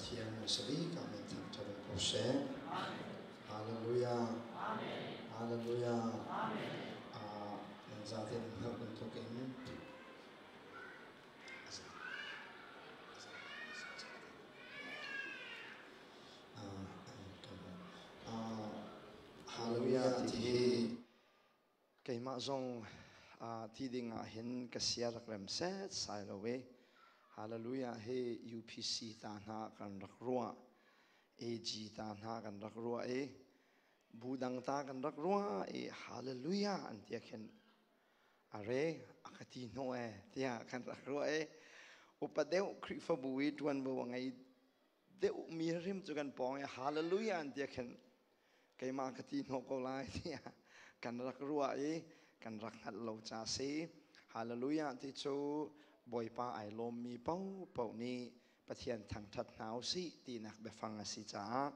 Pathian hmasa bik ah min thangṭhat um ko seh. Hallelujah. Hallelujah. Nan zaten hngalh bantuk in Hallelujah ti hi keimah zong ti ding ah hin ka sia rak rem set sai lo e. Hallelujah hi UPC ta hna kan rak ruah, AG ta hna kan rak ruah i bu dang ta kan rak ruah i hallelujah an tia khin are a ka ti hno e tiah kan rak ruah i upa deuh Khrihfabu i ṭuanvo a ngei deuh mi hrim cu kan pawng i hallelujah an tia khin keimah ka ti hnawh ko lai tiah kan rak ruah i kan rak hngalh lo ca si. Hallelujah ti cu Bawipa ai lawmmi paohpaoh nih Pathian thangṭhat hna u sih tinak biafang a si caah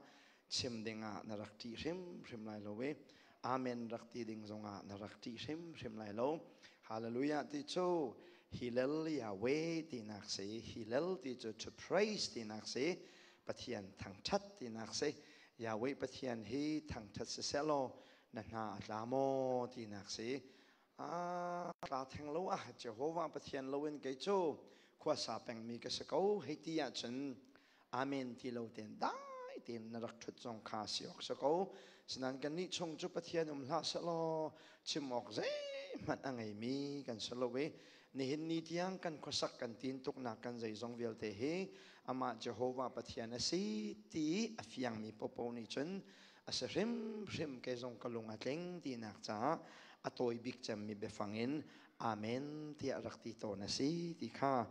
chim dingah na rak ṭih hrimhrim lai lo i amen rak ti ding zongah na rak ṭih hrimhrim lai lo. Hallelujah ti cu Hillel Yahweh tinak si. Hillel ti cu to praise tinak si, Pathian thangṭhat tinak si. Yahweh Pathian hi thangṭhat siseh law na hna a tla maw tinak si. A tla theng lo ah Jehovah Pathian loin kei cu khuasa pengmi ka si ko hei ti ahcun amen ti lo tein dai tein na rak ṭhut zong kha si awk si ko. Sinain kannih chung cu Pathian um hlah sehlaw chim awk zeihmanh a ngeimi kan si lo i nihin ni tiang kan khuasak kan tintuknak kan zeizong vialte hi amah Jehovah Pathian a si ti a fiangmi popo nih cun a si hrimhrim. Kei zong ka lung a tling tinak caah a tawi bik cemmi biafang in amen tiah rak ti tawn a si ti kha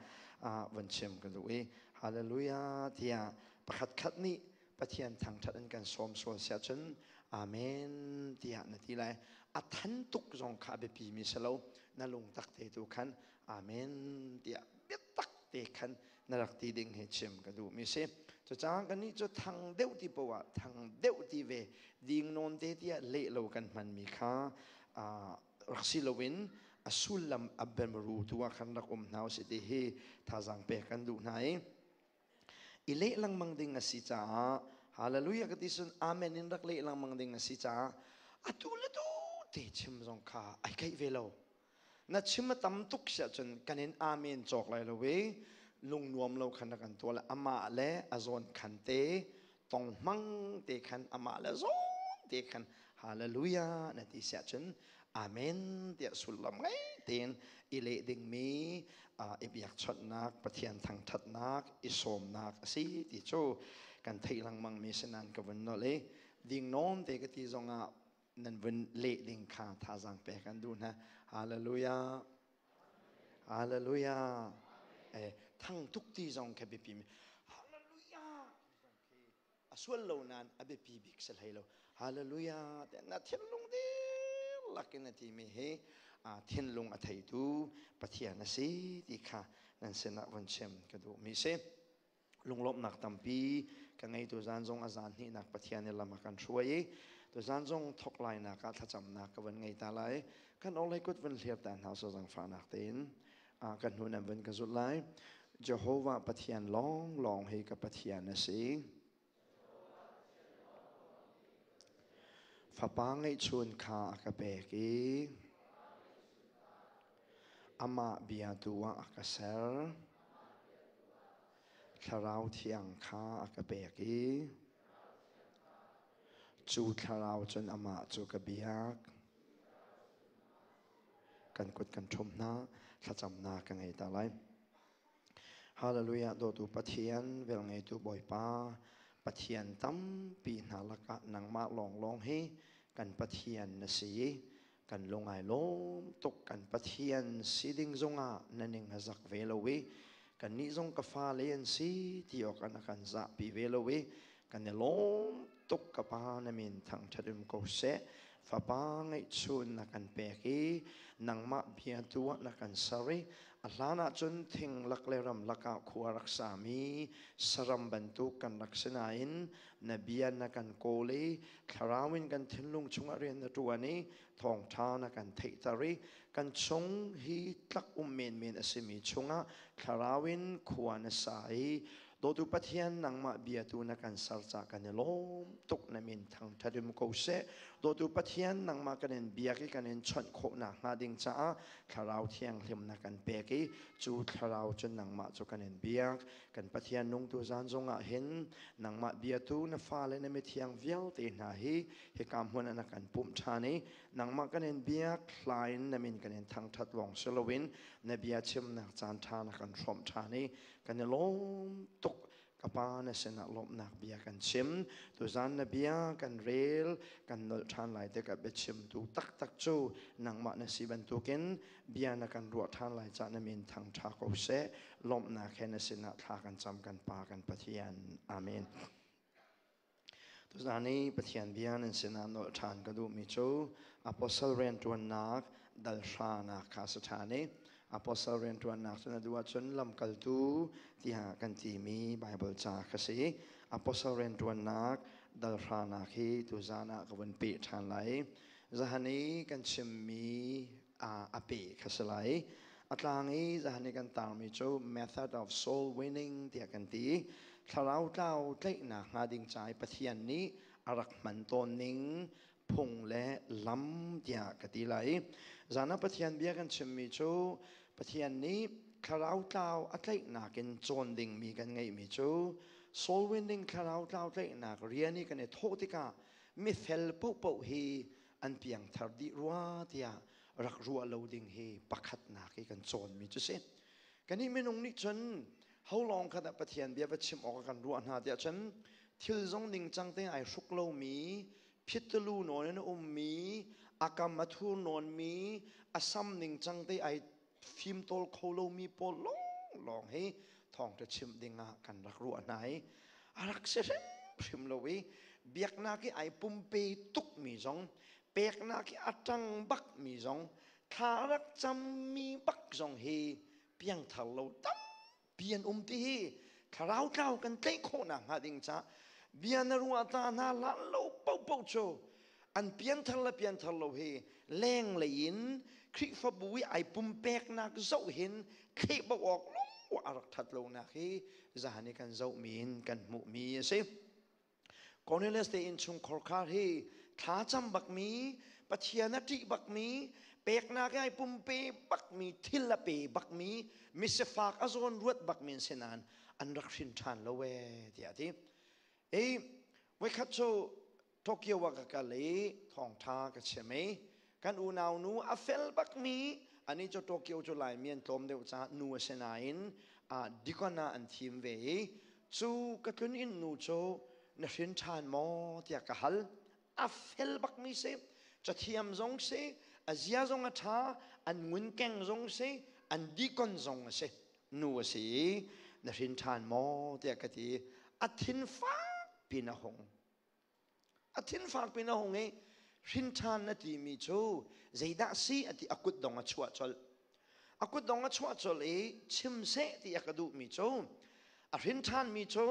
van chim ka duh i hallelujah tiah pakhat khat nih Pathian thangṭhat in kan sawm sual siah cun amen tiah na ti lai. A than tuk zong kha a biapi mi si lo, na lung tak te tu khan amen tiah biatak te khan na rak ti ding hi chim ka duh mi si. Cucaah kannih cu thang deuh ti poah ah thang deuh ti ve ding nawn te tiah leh lo kan hman mi kha rak si loin a sullam a bemru tu ah khan rak um hna usih ti hi thazaang pek kan duh hna i i leh lengmang ding a si caah hallelujah ka ti sun amen in rak leh lengmang ding a si caah atu le tu te chim zong kha ai keih ve lo. Na chim a tam tuk siah cun kan in amen cawk lai lo i lung nuam lo khan kan tuah le amah le a zawn khan te tong hmang te khan amah le zawn te khan hallelujah na ti siah cun amen tiah sullam ngei tein i leh dingmi i biakchawnhnak, Pathian thangṭhatnak, i sawmnak a si ti cu kan theih lengmang mi sinan ka vun nolh i ding nawn te ka ti zongah nan vun leh ding kha thazaang pek an duh hna. Hallelujah, hallelujah. Thang tuk ti zong kha biapi mi hallelujah a sual lo nain a biapi bik si hlei lo. Hallelujah na thinlung dihlak in a timi hi thinlung a theitu Pathian a si ti kha nan sinah vun chim ka duh mi si. Lunglawmhnak tampi ka ngei. Tu zan zong a zan hnihnak Pathian i lam a kan hruai i tu zan zong thok lainak ah thlacamnak ka vun ngei ta lai. Kan orhlei kut vun hliar ta hna so zangfahnak tein kan hnu nan vun ka zulh lai. Jehovah Pathian lawng lawng hi ka Pathian a si. Fapa ngeihchun kha a ka pek i amah bia tu ah a ka ser. Thlarau Thiang kha a ka pek i cu thlarau cun amah cu ka biak. Kan kut kan ṭhum hna, thlacamnak ka ngei ta lai. Hallelujah. Dawtu Pathian, velngeitu Bawipa, Pathian tampi hna lakah nangmah lawnglawng hi kan Pathian na si. Kan lung ai lawm tuk. Kan Pathian si ding zongah na ning a zak ve lo i kannih zong ka fale an si ti awk an kan zahpi ve lo i kan i lawm tuk. Ka Pa, na min thangṭhat um ko seh. Fapa ngeihchun na kan pek i nangmah bia tu ah na kan ser i a hlan ah cun thing lak le ram lakah khua rak sami saram bantuk kan rak si nain na bia na kan kawl i thlarau in kan thinlung chungah rian na ṭuan i thawngṭha na kan theihter i kan chung hi tlak um menmen a simi chungah thlarau in khua na sa i. Dawtu Pathian nangmah biatu na kan ser ca kan i lawm tuk na min thangṭhat um ko seh. Dawtu Pathian nangmah kan in biak i kan in chawnh khawh nakhnga ding caah Thlarau Thianghlim na kan pek i cu Thlarau cun nangmah cu kan in biak. Kan Pathian nung tu zan zongah hin nangmah biatu na fale na mithiang vialte hna hi hika hmun ah na kan pumh ṭhan i nangmah kan in biak hla in na min kan in thangṭhat lawng si loin na bia chimnak caan ṭha na kan hrawmh ṭhan i kan i lawm tuk. Ka pa, na sinah lawmhnak bia kan chim. Tuzan na bia kan rel kan nolh ṭhan lai tikah biachimtu taktak cu nangmah na si bantukin bia na kan ruah ṭhan lai cah na min thang ṭha ko seh. Lawmhnak he na sinah thla kan cam, kan Pa, kan Pathian. Amen. Tuzan i Pathian bia nan sinah nolh ṭhan ka duhmi cu Apostle rianṭuannak dal hranak kha a si ṭhan i Apostle rianṭuannak cu na duh ahcun lamkaltu tiah kan timi Baibal ca kha si. Apostle rianṭuannak dal hranak hi tuzan ah ka vun peh ṭhan lai. Zahan i kan chimmi a peh kha si lai. A tlang i zahan i kan taarmi cu method of soul winning tiah kan ti. Thlarau tlau tlaihnak hnga ding ca i Pathian nih a rak hman tawn ning phung le lam tiah ka ti lai. Zan ah Pathian bia kan chimmi cu Pathian nih thlarau tlau a tlaihnak in cawn dingmi kan ngeihmi cu soul winning, thlarau tlau tlaihnak rian i kan i thawh tikah mifel paohpaoh hi an piangthar dih rua tiah rak ruah lo ding hi pakhatnak i kan cawnmi cu si. Kannih minung nih cun ho lawng kha dah Pathian bia va chim awk kan ruah hna tiah cun thil zong ningcang te ai hruk lomi, phittalu nawn in a ummi, a kam a thur nawnmi, a sam ningcang te ai fimtawl kho lomi pawl lawnglawng hi thawngṭha chim dingah kan rak ruah hna i a rak si hrimhrim lo i biaknak i ai pumpe tukmi zong, peknak i a ṭang bakmi zong, thla rak cammi bak zong hi piangthar lo tampi an um ti hi thlarau tlau kan tlaih khawhnak hnga ding ca bia na ruah ta hna hlan lo paohpaoh cu an pianthar le pianthar lo hi lenglei in Khrihfabu i ai pumpeknak zoh hin thlehbo awk lung a rak that lonak hi zahan i kan zohmi in kan hmuhmi a si. Cornelius te innchungkhar khar hi thlacam bakmi, Pathian a ṭih bakmi, peknak ai pumpe bakmi, thil a pe bakmi, misifak a zawn ruat bakmi an si nain an rak hrin ṭhan lo ee tiah a ti. Ei voikhat cu Tokyo ah ka kal i thawngṭha ka chim i kan unau nu a fel bakmi, ani cu Tokyo cu Laimi an tlawm deuh caah nu a si nain dikon ah an thim ve i cu ka tlun inn nu cu na hrin ṭhan maw tiah ka hal. A fel bakmi si, cathiam zong si, a zia zong a ṭha, an ngunkeng zong si, an dikon zong a si, nu a si i na hrin ṭhan maw tiah ka ti. A thin fak pin a hung, a thin fak pin a hung i hrin ṭhan na timi cu zeidah si a ti. A kutdong a chuah colh, a kutdong a chuah colh i chim seh ti a ka duhmi cu a hrin ṭhanmi cu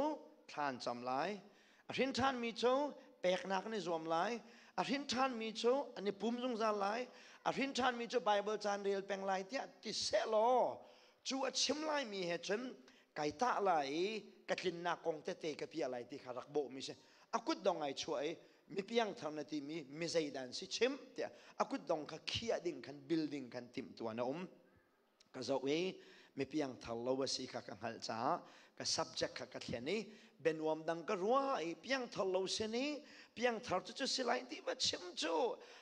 thlan cam lai, a hrin ṭhanmi cu peknak an i zuam lai, a hrin ṭhanmi cu an i pum zungzal lai, a hrin ṭhanmi cu Baibal caan rel peng lai tiah ti seh law cu a chim laimi he cun kai tah lai i ka tlinnak kong tete ka piah lai ti kha rak bawhmi si. A kutdong ai chuah i mi piangthar na timi mi zeidan si chim tiah a kutdong kha khiah ding khan building khan timhtuan a um. Ka zoh i mi piangthar lo a si kha ka hngalh caah ka subject kha ka thlen i bianuam dang ka ruah i piangthar lo sin i piangthar cu cu si lai ti va chim cu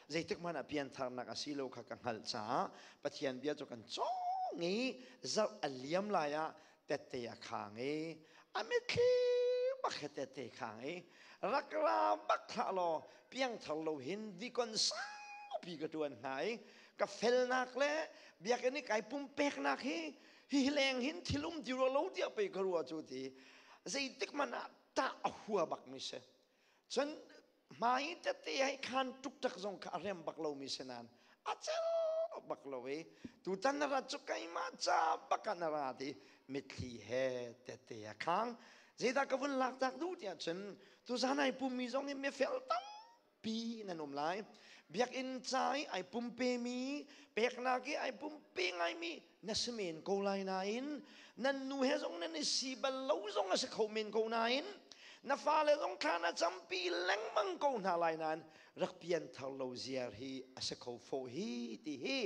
zeitik hmanh ah piantharnak a si lo kha ka hngalh caah Pathian bia cu kan cawng i zarh a liam lai ah tette a khang i a mitthli bak he tette khang i rak ra bak hlah law piangthar lo hin dikon saupi ka tuan hna i ka felnak le biakinn i kai pumpeknak hi hi leng hin thil um ti rua lo tiah pei ka rua cu ti zeitik man ah tah a hua bak mi si. Cun hmai tete hei khan tuk zong kha a rem bak lomi si nain a cel bak lo i tutan na rat cu keimah ca bak ah na ra ti mitthli he tete a khang. Zeidah ka vun lak tak duh tiah cun tuzan ai pummi zong hi mifel tampi nan um lai. Biakinn ca i ai pumpemi, peknak i ai pumpe ngaimi na si men ko lai nain nan nu he zong nan i si bal lo zong a si kho men ko nain na fale zong thla na campi lengmang ko hna lai nain rak pianthar lo ziar hi a si kho fawh hi ti hi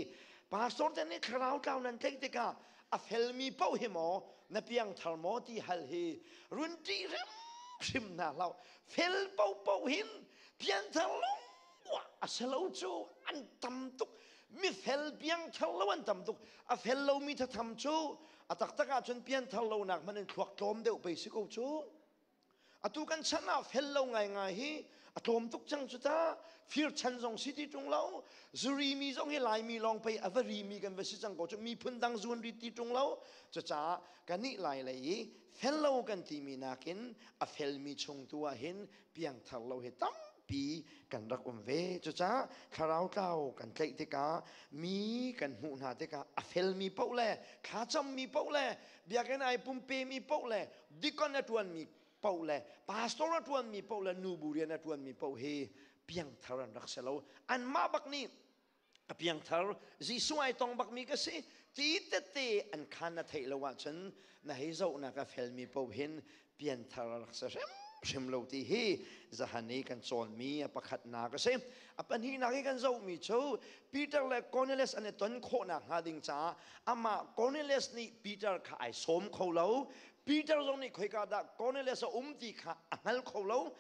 pastor te nih thlarau tlau nan tlaih tikah a felmi paoh hi maw na piangthar maw ti hal hi run ṭih hrimhrim hna hlah. Fel paohpaoh hin pianthar lo a si lo cu an tam tuk. Mifel piangthar lo an tam tuk. A fel lomi thatham cu a taktak ahcun pianthar lonak hmanh in thluak tlawm deuh pei si ko cu. Atu kan chan ah fel lo ngaingai hi a tlawm tuk cang cu ta. Fir chan zong si ti ṭung lo. Zuri mi zong hi Laimi lawng pei a va ri mi kan va si cang ko cu. Miphun dang zuan rit ti ṭung lo. Cucaah kannih Lai lei i fel lo kan timi nakin a felmi chung tu ah hin piangthar lo hi tampi kan rak um ve. Cucaah thlarau tlau kan tlaih tikah, mi kan hmuh hna tikah, a felmi paoh le thlacammi paoh le biakinn ai pumpemi paoh le dikon a ṭuanmi paoh le pastor a ṭuanmi paoh le nubu rian a ṭuanmi paoh hi piangthar an rak si lo. Anmah bak nih a piangthar, Jesuh ai tong bakmi ka si ti tete an khan na theih lo ahcun na hei zohnak a felmi paoh hin pianthar a rak si hrimhrim lo ti hi zahan i kan cawnmi a pakhatnak a si. A pahnihnak i kan zohmi cu Peter le Cornelius an i ton khawhnak hnga ding caah amah Cornelius nih Peter kha ai sawm kho lo. Peter zong nih khoika dah Cornelius a um ti kha a hngal kho lo.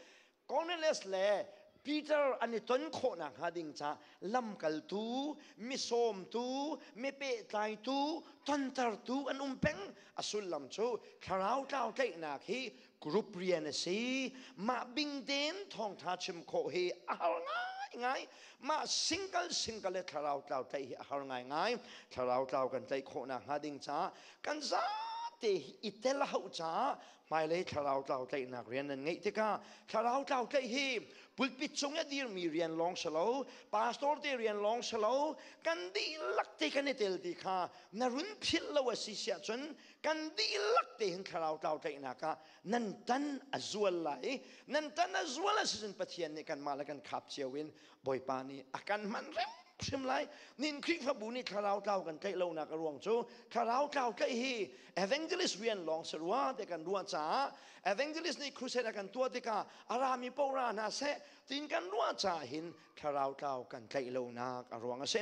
Cornelius le Peter an i ton khawhnak hnga ding caah lamkaltu, misawmtu, mi pehtlaitu, tontertu an um peng. A sullam cu thlarau tlau tlaihnak hi group rian a si. Mah bing tein thawngtha chim khawh hi a har ngaingai. Mah single single le thlarau tlau tlaih hi a har ngaingai. Thlarau tlau kan tlaih khawhnak hnga ding caah kan zate hi i tel a hauh caah hmailei thlarau tlau tlaihnak rian nan ngeih tikah, thlarau tlau tlaih hi pulpit cung i dirmi rian lawng si lo, pastor te rian lawng si lo, kan dihlak te kan i tel ti kha na run philh lo a si siah cun kan dihlak te hin thlarau tlau tlaihnak ah nan tan a zual lai. Nan tan a zual a si cun Pathian nih kanmah le kan khap cio in Bawipa nih a kan hman hrimhrim lai. Nin Khrihfabu nih thlarau tlau kan tlaih lonak a ruang cu thlarau tlau tlaih hi evangelist rian lawng si rua te kan ruah caah, evangelist nih crusade a kan tuah tikah a rami paoh ra hna seh tin kan ruah caah hin thlarau tlau kan tlaih lonak a ruang a si.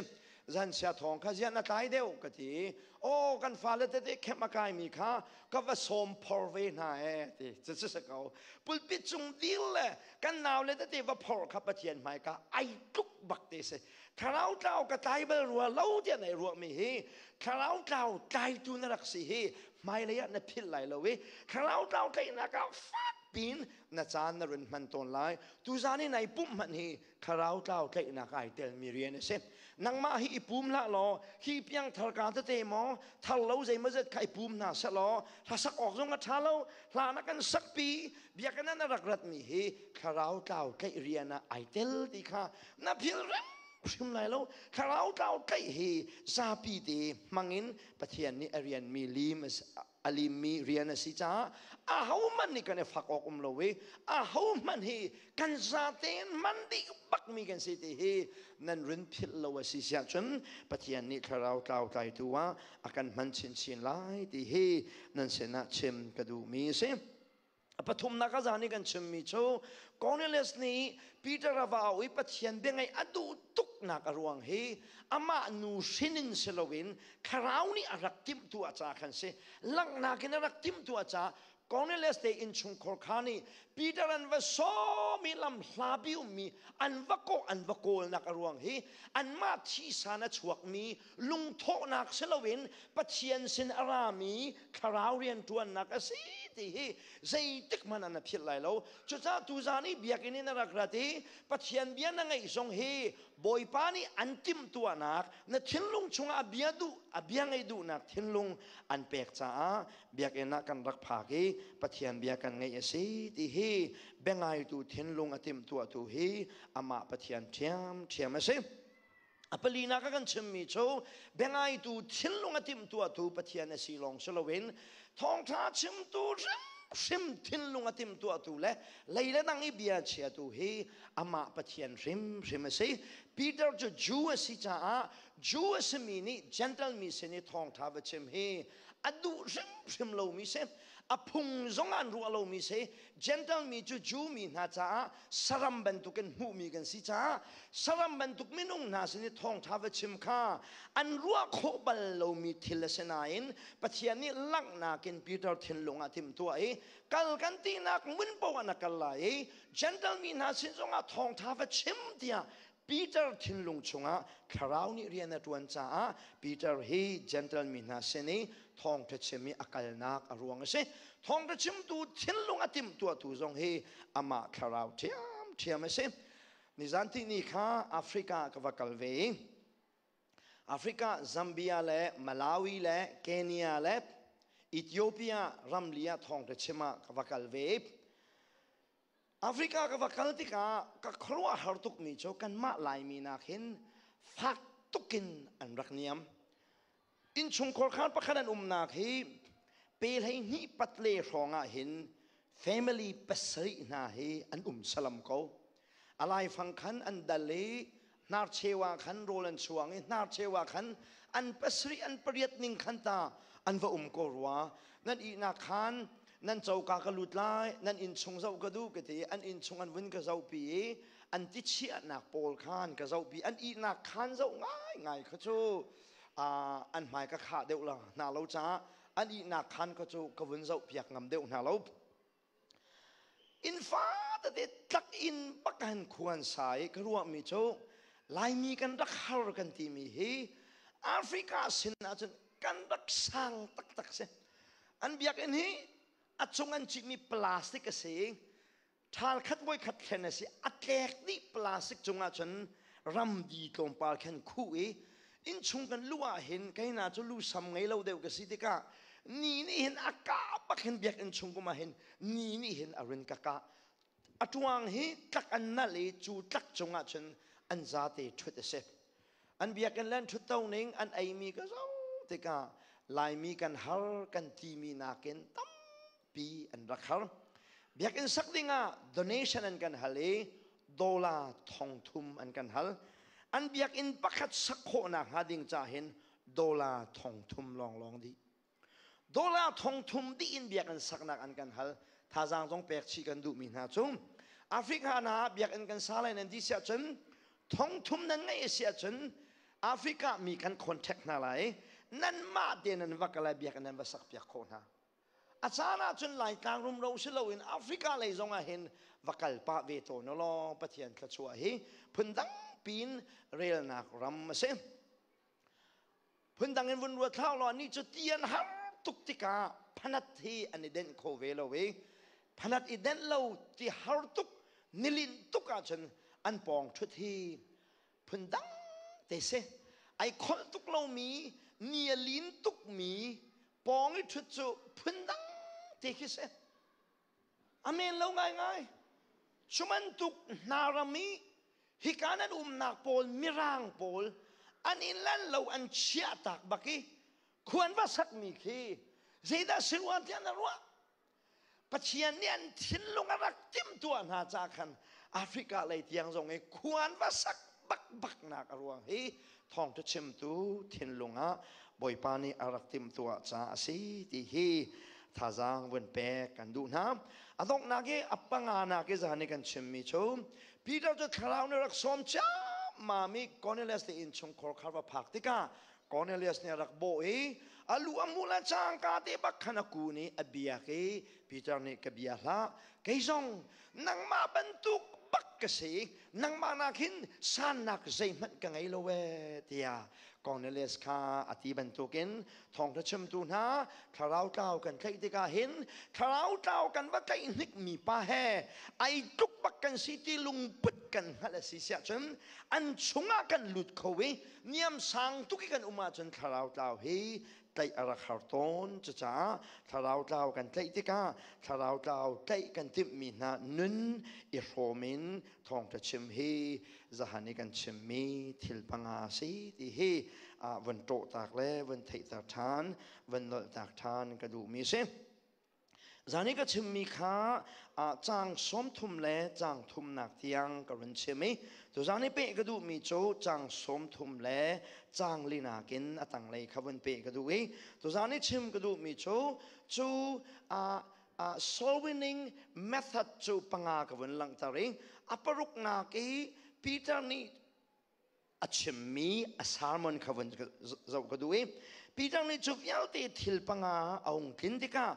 Zan sia thawng kha zian a tlai deuh ka ti. O kan fale tete khem a kaimi kha ka va sawm phor ve hna e ti cu cu si ko. Pulpit cung dir le kan nau le tete va phor kha Pathian hmai ka ai tluk bak te si. Thlarau tlau ka tlai bal rua lo tiah nai ruah mi hi thlarau tlau tlaitu na rak si hi hmailei ah na philh lai lo i thlarau tlau tlaihnak ah fak pin na caan na run hman tawn lai. Tuzan i nai pumh hmanh hi thlarau tlau tlaihnak ai telmi rian a si. Nangmah hi i pum hlah law, hi piangthar ka tete maw thar lo zeimawzet kha i pum hna seh law, hlasak awk zong a ṭha lo, hla na kan sakpi, biakinn ah na rak ratmi hi thlarau tlau tlaih rian ah ai tel ti kha na phil hrim lai lo. Thlarau tlau tlaih hi zapi te hmangin Pathian nih a rianmi lim a limmi rian a si caah ahohmanh nih kan i fak awk um lo i ahohmanh hi kan zatein man dih bakmi kan si ti hi nan run philh lo a si siah cun Pathian nih thlarau tlau tlaitu ah a kan hman chinchin lai ti hi nan sinah chim ka duhmi a si. A pathumnak a zan i kan chimmi cu Cornelius nih Peter a va au i Pathian bia ngaih a duh tuknak a ruang hi amah nu hrin in si loin thlarau nih a rak timhtuah caah khan si. Langhnak in a rak timhtuah caah Cornelius te innchungkhar kha nih Peter an va sawm i lam hlapi ummi an va kawh, an va kawlnak a ruang hi anmah thisan a chuakmi lungthawhnak si loin Pathian sin a rami thlarau rianṭuannak a si ti hi zeitik hmanh an philh lai lo. Cucaah tuzaan i biakinn in a rak rat i Pathian bia na ngaih zong hi Bawipa nih an timhtuahnak na thinlung chungah a bia duh, a bia ngaih duhnak thinlung an pek caah biakinn ah kan rak phak i Pathian bia kan ngaih a si ti hi biangaitu thinlung a timhtuahtu hi amah Pathian ṭhiamṭhiam a si. A palinak a kan chimmi cu biangaitu thinlung a timhtuahtu Pathian a si lawng si loin thawngṭha chimtu hrimhrim hrim thinlung a timhtuahtu le lei le dang i bia chiatu hi amah Pathian hrimhrim a si. Peter cu Jew a si caah Jew a simi nih Gentile mi sin i thawngṭha va chim hi a duh hrimhrim lomi si. A phung zong an ruah lomi si. Gentile mi cu Jew mi hna caah saram bantukin hmuhmi kan si caah saram bantuk minung hna sin i thawngṭha va chim kha an ruah khawh bal lomi thil a si nain Pathian nih langhnak in Peter thinlung ah timhtuah i kal kan tinak hmun paoh ah na kal lai i Gentile mi hna sin zongah thawngṭha va chim tiah Peter thinlung chungah thlarau nih rian a ṭuan caah Peter hi Gentile mi hna sin i thawngṭha chim i a kalnak a ruang a si. Thawngṭha chimtu thinlung a timhtuahtu zong hi amah thlarau ṭhiamṭhiam a si. Nizan tihni kha Africa ka va kal ve i Africa, Zambia le Malawi le Kenya le Ethiopia ramli ah thawngṭha chim ah ka va kal ve. Africa ka va kal tikah ka khuaruahhar tukmi cu kanmah Laimi nakin fak tukin an rak niam. Innchungkhar khan pakhat an umnak hi pe 12 patle hrawng ah hin family pasarih hna hi an um salam ko. A laifang khan an dal i hnarcheu ah khan rawl an chuang i hnarcheu ah khan an pasarih an pariat ning khan ta an va um ko rua. Nan ihnak khan nan coka ka lut lai, nan inn chung zoh ka duh ka ti, an inn chung an vun ka zohpi i an ti chiahnak pawl khan ka zohpi, an ihnak khan zoh ngaingai kha cu an hmai ka khah deuh la hna lo caah an ihnak khan ka cu ka vun zoh piak ngam deuh hna lo. Inn fa tete tlak in bak han khuan sa i ka ruahmi cu Laimi kan rak har kan timi hi Africa sin ahcun kan rak sang taktak si. An biakinn hi a cung an cihmi plastic a si. Ṭhal khat voi khat thlen a si. A tlek dih plastic cungah cun ramdi tlawmpal khan khuh i innchung kan luh ah hin keina cu lusam ngei lo deuh ka si tikah ni nih hin a kah bak hin biakinn chung kum ah hin ni nih hin a rin ka kah. A ṭuang hi tlak an nalh i cu tlak cungah cun an zate ṭhut a si. An biakinn le an ṭhutto ning an eimi ka zoh tikah Laimi kan har kan timi nakin tampi an rak har. Biakinn sak dingah donation an kan hal i dollar 3000 an kan hal. An biakinn pakhat sak khawhnak hnga ding ca hin dollar 3000 lawnglawng dih. Dollar 3000 dih in biakinn saknak an kan hal. Thazaang zong pek chih kan duhmi hna cu Africa hna ah biakinn kan sa lai nan ti siah cun 3000 nan ngeih a si ahcun Africa mi kan contact hna lai nanmah te nan va kal lai biakinn nan va sak piak khawh hna. A caan ahcun Laitlang rumro si loin Africa lei zong ah hin va kal pah ve tawn law Pathian thluachuah hi phundang piin relnak ram a si. Phundang in vun ruat hlah law nih cu ti an har tuk tikah phanat hi an i denh kho ve lo i phanat i denh lo ti har tuk nilin tuk ahcun an pawng ṭhut hi phundang te si. Ai kholh tuk lomi ni a lin tukmi pawng i ṭhut cu phundang te khi si. Amen lo ngaingai. Cu bantuk hna ram i hika nan umnak pawl mirang pawl an in lan lo an chiah tak bak i khuan va sakmi khi zeidah si rua tiah na ruah? Pathian nih an thinlung a rak timhtuah hna ca khan Africa lei tiang zong i khuan va sak bak bak nak a ruang hi thawngtha chimtu thinlung ah Bawipa nih a rak timhtuah caah a si ti hi thazaang vun pek kan duh hna. A donghnak i a panganak i zan i kan chimmi cu Peter cu thlarau nih rak sawm ciammam i Cornelius te innchungkhar kha va phak tikah Cornelius nih a rak bawh i a lu a hmuh le cangka te bak khan a kun i a biak i Peter nih ka bia hlah kei zong nangmah bantuk bak ka si nangmah nak hin sannak zeihmanh ka ngei lo ee tiah Cornelius kha a ti bantukin thawngtha chimtu hna thlarau tlau kan tlaih tikah hin thlarau tlau kan va tlaih hnik mi pa he ai tluk bak kan si ti lungput kan hngalh a si siah cun an chungah kan lut kho i niam sang tuk i kan um ahcun thlarau tlau hi tlaih a rak har tawn. Cucaah thlarau tlau kan tlaih tikah thlarau tlau tlaih kan timhmi hna nun i hrawm in thawngṭha chim hi zahan i kan chimmi thil panga si ti hi vun ṭawhtak le vun theihter ṭhan, vun nolhtak ṭhan ka duhmi si. Zan i ka chimmi kha caang 30 le caang thumnak tiang ka run chim i tuzan i peh ka duhmi cu caang 30 le caang linak in a tanglei kha vun peh ka duh i tuzan i chim ka duhmi cu cu soul winning method cu panga ka vun langhter i a paruknak i Peter nih a chimmi a sermon kha vun zoh ka duh i Peter nih cu vialte thil panga a hung tlin tikah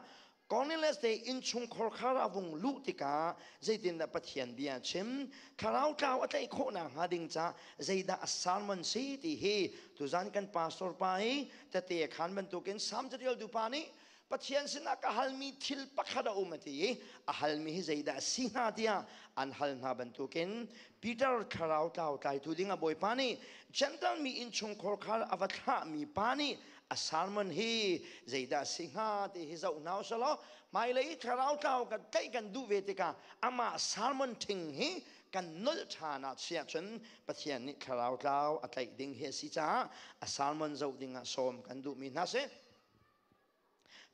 Cornelius te innchungkhar khar a vung luh tikah zeitindah Pathian bia a chim, thlarau tlau a tlaih khawhnak hnga ding ca zeidah a sermon si ti hi tuzan kan pastor pa i tete a khan bantukin Salm catialtu pa nih Pathian sinah ka halmi thil pakhat a um a ti i a halmi hi zeidah a si hnga tiah an hal hna bantukin Peter thlarau tlau tlaitu ding a bawipa nih Gentle mi innchungkhar khar a va thlahmi pa nih a sermon hi zeidah a si hnga ti hi zoh hna usih law hmailei thlarau tlau kan tlaih kan duh ve tikah amah sermon thing hi kan nolh ṭhan ah chiah cun Pathian nih thlarau tlau a tlaih ding hi a si caah a sermon zoh ding ah sawm kan duhmi hna si.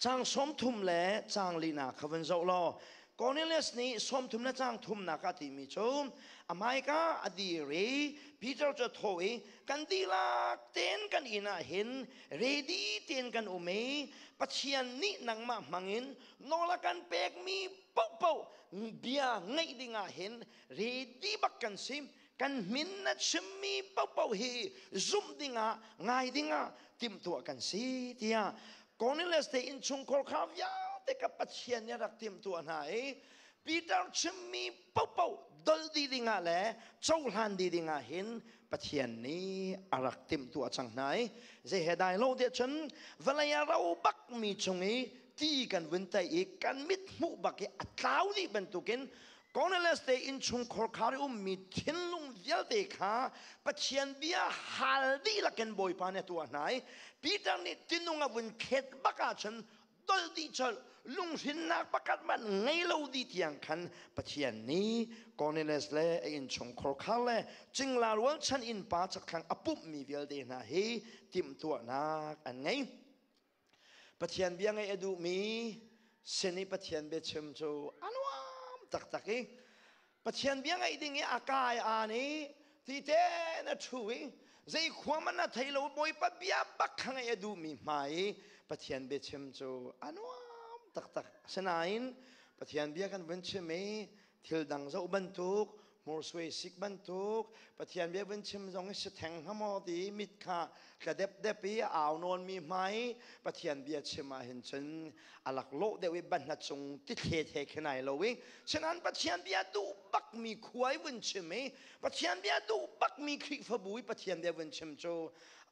Caang 30 le caang linak kha vun zoh law Cornelius nih 30 le caang thumnak a timi cu a hmaika a dir i Peter cu a thawh i kan dihlak tein kan inn ah hin ready tein kan um i Pathian nih nangmah hmangin nawl a kan pekmi paohpaoh bia ngaih dingah hin ready bak kan si. Kan min na chimmi paohpaoh hi zumh dingah ngai dingah timhtuah kan si tiah Cornelius te innchungkhar kha vialte ka Pathian nih a rak timhtuah hna i Peter chimmi paohpaoh dol dih dingah le cohlan dih dingah hin Pathian nih a rak timhtuah cang hna i zei he dai lo tiah cun vawlei a ro bakmi chung i ti kan vun tai i kan mit hmuh bak i a tlau dih bantukin Cornelius te innchungkhar khar i ummi thinlung vialte kha Pathian bia hal dihlak in Bawipa nih a tuah hna i Peter nih tinung a vun khet bak ahcun dolh dih colh, lunghrinnak pakhat hmanh ngei lo dih tiang khan Pathian nih Cornelius le a innchungkhar khar le cingla rualchan innpa chakthlang a pumhmi vialte hna hi timhtuahnak an ngei. Pathian bia ngaih a duhmi sin i Pathian biachim cu a nuam taktak i Pathian bia ngaih ding i a kai aan i ti tein a ṭhu i zei khua man a thei lo Bawipa bia bak kha ngaih a duhmi hmai i Pathian biachim cu a nuam taktak. Asinain Pathian bia kan vun chim i thil dang zoh bantuk hmursuai sik bantuk Pathian bia vun chim zong i si theng hnga maw ti mit kha tla depdep i a au nawnmi hmai Pathian bia chim ah hin cun a laklawh deuh i banhla cung tithlet he khin ai lo i sinain Pathian bia duh bakmi khua i vun chim i Pathian bia duh bakmi Khrihfabu i Pathian bia vun chim cu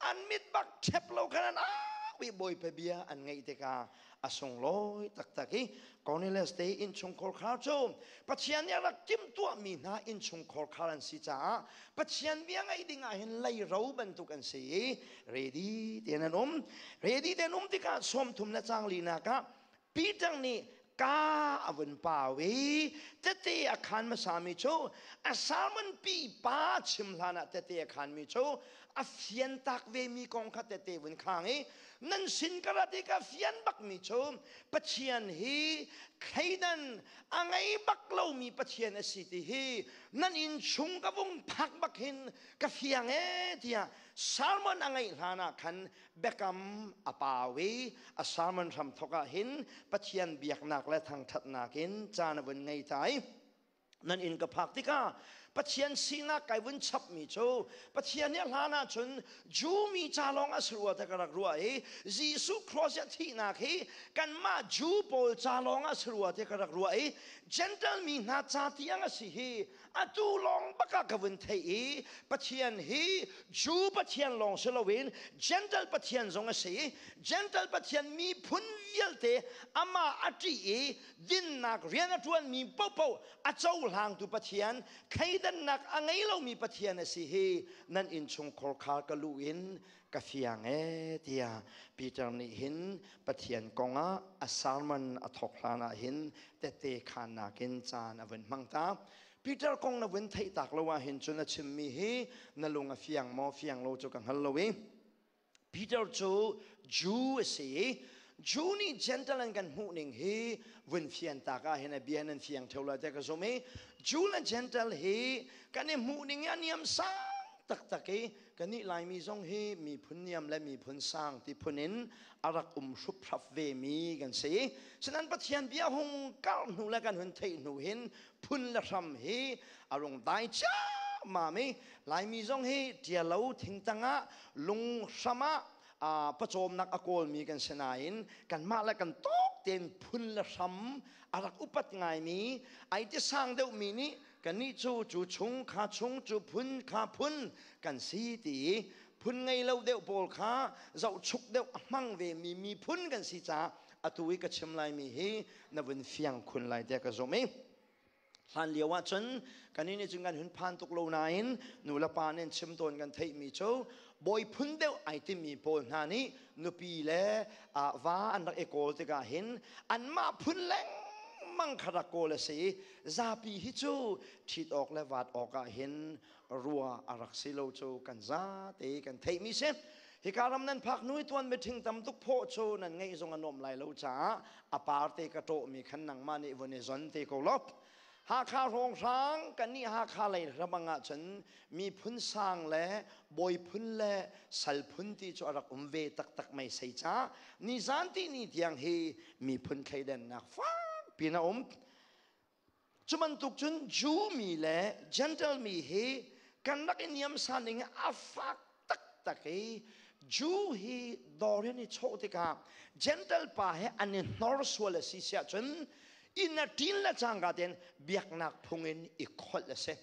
an mit bak ṭhep lo khan an au i Bawipa bia an ngaih tikah a sunglawi taktak i Cornelius te innchungkhar khar cu Pathian nih a rak timhtuahmi hna innchungkhar khar an si caah Pathian bia ngaih ding ah hin leiro bantuk an si i ready tein an um. Ready tein um tikah 30 le caang linak ah Peter nih ka a vun pau i tete a khaan hmasami cu a sermon pi pa chim hlan ah tete a khaanmi cu a fian tak vemi kong kha tete vun khang i nan sin ka rat i ka fian bakmi cu Pathian hi thleidan a ngei bak lomi Pathian a si ti hi nan inn chung ka vung phak bak hin ka fiang e tiah sermon a ngeih hlan ah khan biakam a pau i a sermon hram thok ah hin Pathian biaknak le thangthatnak in caan a vun ngei ta i nan inn ka phak tikah Pathian sinak kai vun chapmi cu Pathian nih a hlan ahcun Jew mi ca lawng a si rua te ka rak ruah i Jesuh cross i a thihnak hi kanmah Jew pawl ca lawng a si rua te ka rak ruah i Gentile mi hna ca tiang a si hi atu lawng bak ah ka vun theih i Pathian hi Jew Pathian lawng si loin Gentile Pathian zong a si i Gentile Pathian miphun vialte amah a ṭih i dinnak rian a ṭuanmi paohpaoh a cohlangtu Pathian, thleidannak a ngei lomi Pathian a si hi nan innchungkhar khar ka luh in ka fiang e tiah Peter nih hin Pathian kongah a sermon a thawk hlan ah hin tette khannak in caan a vun hmang ta. Peter kong na vun theih tak lo ah hin cun a chimmi hi na lung a fiang maw fiang lo cu ka hngal lo i Peter cu Jew a si i Jew nih Gentile an kan hmuh ning hi vun fian tak ah hin a bia nan fiang theo lai te ka zum i Jew le Gentile hi kan i hmuh ning hi a niam sang taktak i kannih Laimi zong hi miphun niam le miphun sang ti phun in a rak um hruphrap ve mi kan si. Sinan Pathian bia hung kar hnu le kan hun theih hnu hin phun le hram hi a rung dai ciammam i Laimi zong hi ṭialo thingtang ah lung hram ah pawcawmnak a kawlmi kan si nain kanmah le kan tawk tein phun le hram a rak upat ngaimi ai ti sang deuhmi nih kannih cu cu chung kha chung cu phun kha phun kan si ti i phun ngei lo deuh pawl kha zohchuk deuh a hmang vemi miphun kan si caah atu i ka chim laimi hi na vun fiang khun lai tiah ka zumh i Hlan lio ah cun kan nih cun kan hun phan tuk lo nain nu le pa nih an chim tawn kan theihmi cu bawi phun deuh ai timi pawl hna nih nupi le va an rak i kawl tikah hin anmah phun lengmang kha rak kawl a si i zapi hi cu ṭhit awk le vat awk ah hin rua a rak si lo cu kan zate kan theihmi si. Hika ram nan phak hnu i tuan mithing tam tuk phawh cu nan ngeih zong a nuam lai lo caah a parte ka ṭawhmi khan nangmah nih vun i zon te ko law. Hakha hrawnghrang kannih Hakha lei ramang ah cun miphun sang le bawi phun le sal phun ti cu a rak um ve taktak mei sei ca nizan ti ni tiang hi miphun thleidannak fak pin a um. Cu bantuk cun Jew mi le Gentile mi hi kan rak i niamsan ning a fak taktak i Jew hi dawr in i chawh tikah Gentile pa he an i hnor sual a si siah cun inn a ṭin le cangka tein biaknak phung in i kholh a si.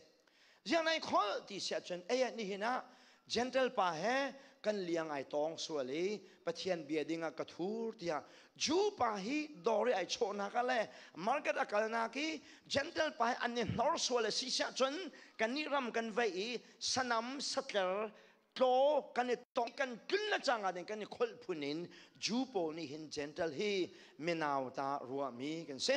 Ziang nai kholh ti siah cun ei ah nihin ah Gentle pa he kan liang ai tawng sual i Pathian bia ding ah ka thur tiah Jew pa hi dawr i ai chawhnak ah le market a kalnak i Gentle pa hi an i hnor sual a si siah cun kannih ram kan vei i sanam satler tlaw kan i tong kan tlun le cang ah kan i kholh phun in Jew pawl nih hin Gentle hi minau ta ruahmi kan si.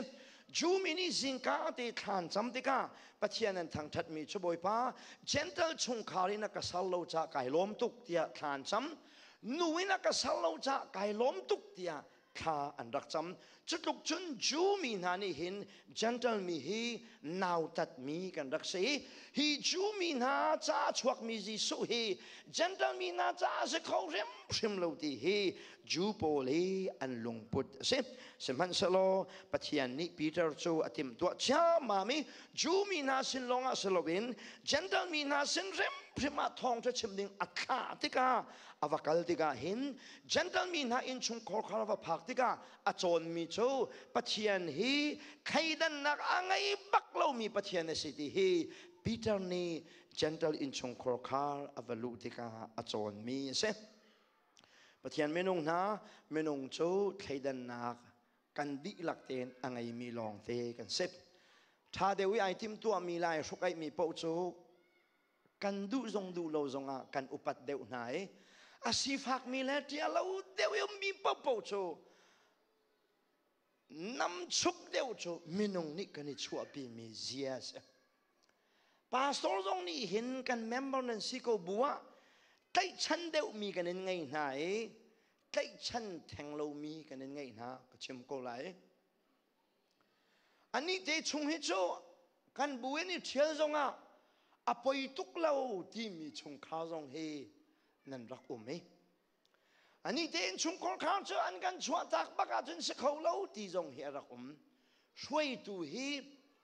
Jew mi nih zingka te thlan cam tikah Pathian an thangṭhatmi cu Bawipa Gentle chungkhar in a ka sal lo ca kai lawm tuk tiah thlan cam nu in a ka sal lo ca kai lawm tuk tiah thla an rak cam. Cutluk cun Jew mi hna nih hin Gentile mi hi nautatmi kan rak si. Hi Jew mi hna ca chuakmi Jesuh hi Gentile mi hna ca a si kho hrimhrim lo ti hi Jew pawl hi an lungput a si. Sihmanhsehlaw Pathian nih Peter cu a timhtuah ciammam i Jew mi hna sin lawngah si loin Gentile mi hna sin hrimhrim ah thawngṭha chim ding a thlah tikah a va kal tikah hin Gentile mi hna innchungkhar kha va phak tikah a cawnmi cu Pathian hi thleidannak a ngei bak lomi Pathian a si ti hi Peter nih Gentile innchungkhar khar a va luh tikah a cawnmi a si. Pathian minung hna minung cu thleidannak kan dihlak tein a ngeimi lawngte kan si. Ṭha deuh i ai timtuahmi lai hrukaihmi paoh cu kan duh zong duh lo zongah kan upat deuh hna i a sifakmi le ṭialo deuh i ummi paohpaoh cu namchuk deuh cu minung nih kan i chuahpimi zia a si. Pastor zong nih hin kan member nan si ko bu ah tlaihchan deuhmi kan in ngei hna i tlaihchan theng lomi kan in ngeih hna ka chim ko lai. Anih te chung hi cu kan bu in i ṭhial zongah a poi tuk lo timi chungkhar zong hi nan rak um i anih te in chungkhar khar cu an kan chuahtak bak ahcun si kho lo ti zong hi a rak um. Hruaitu hi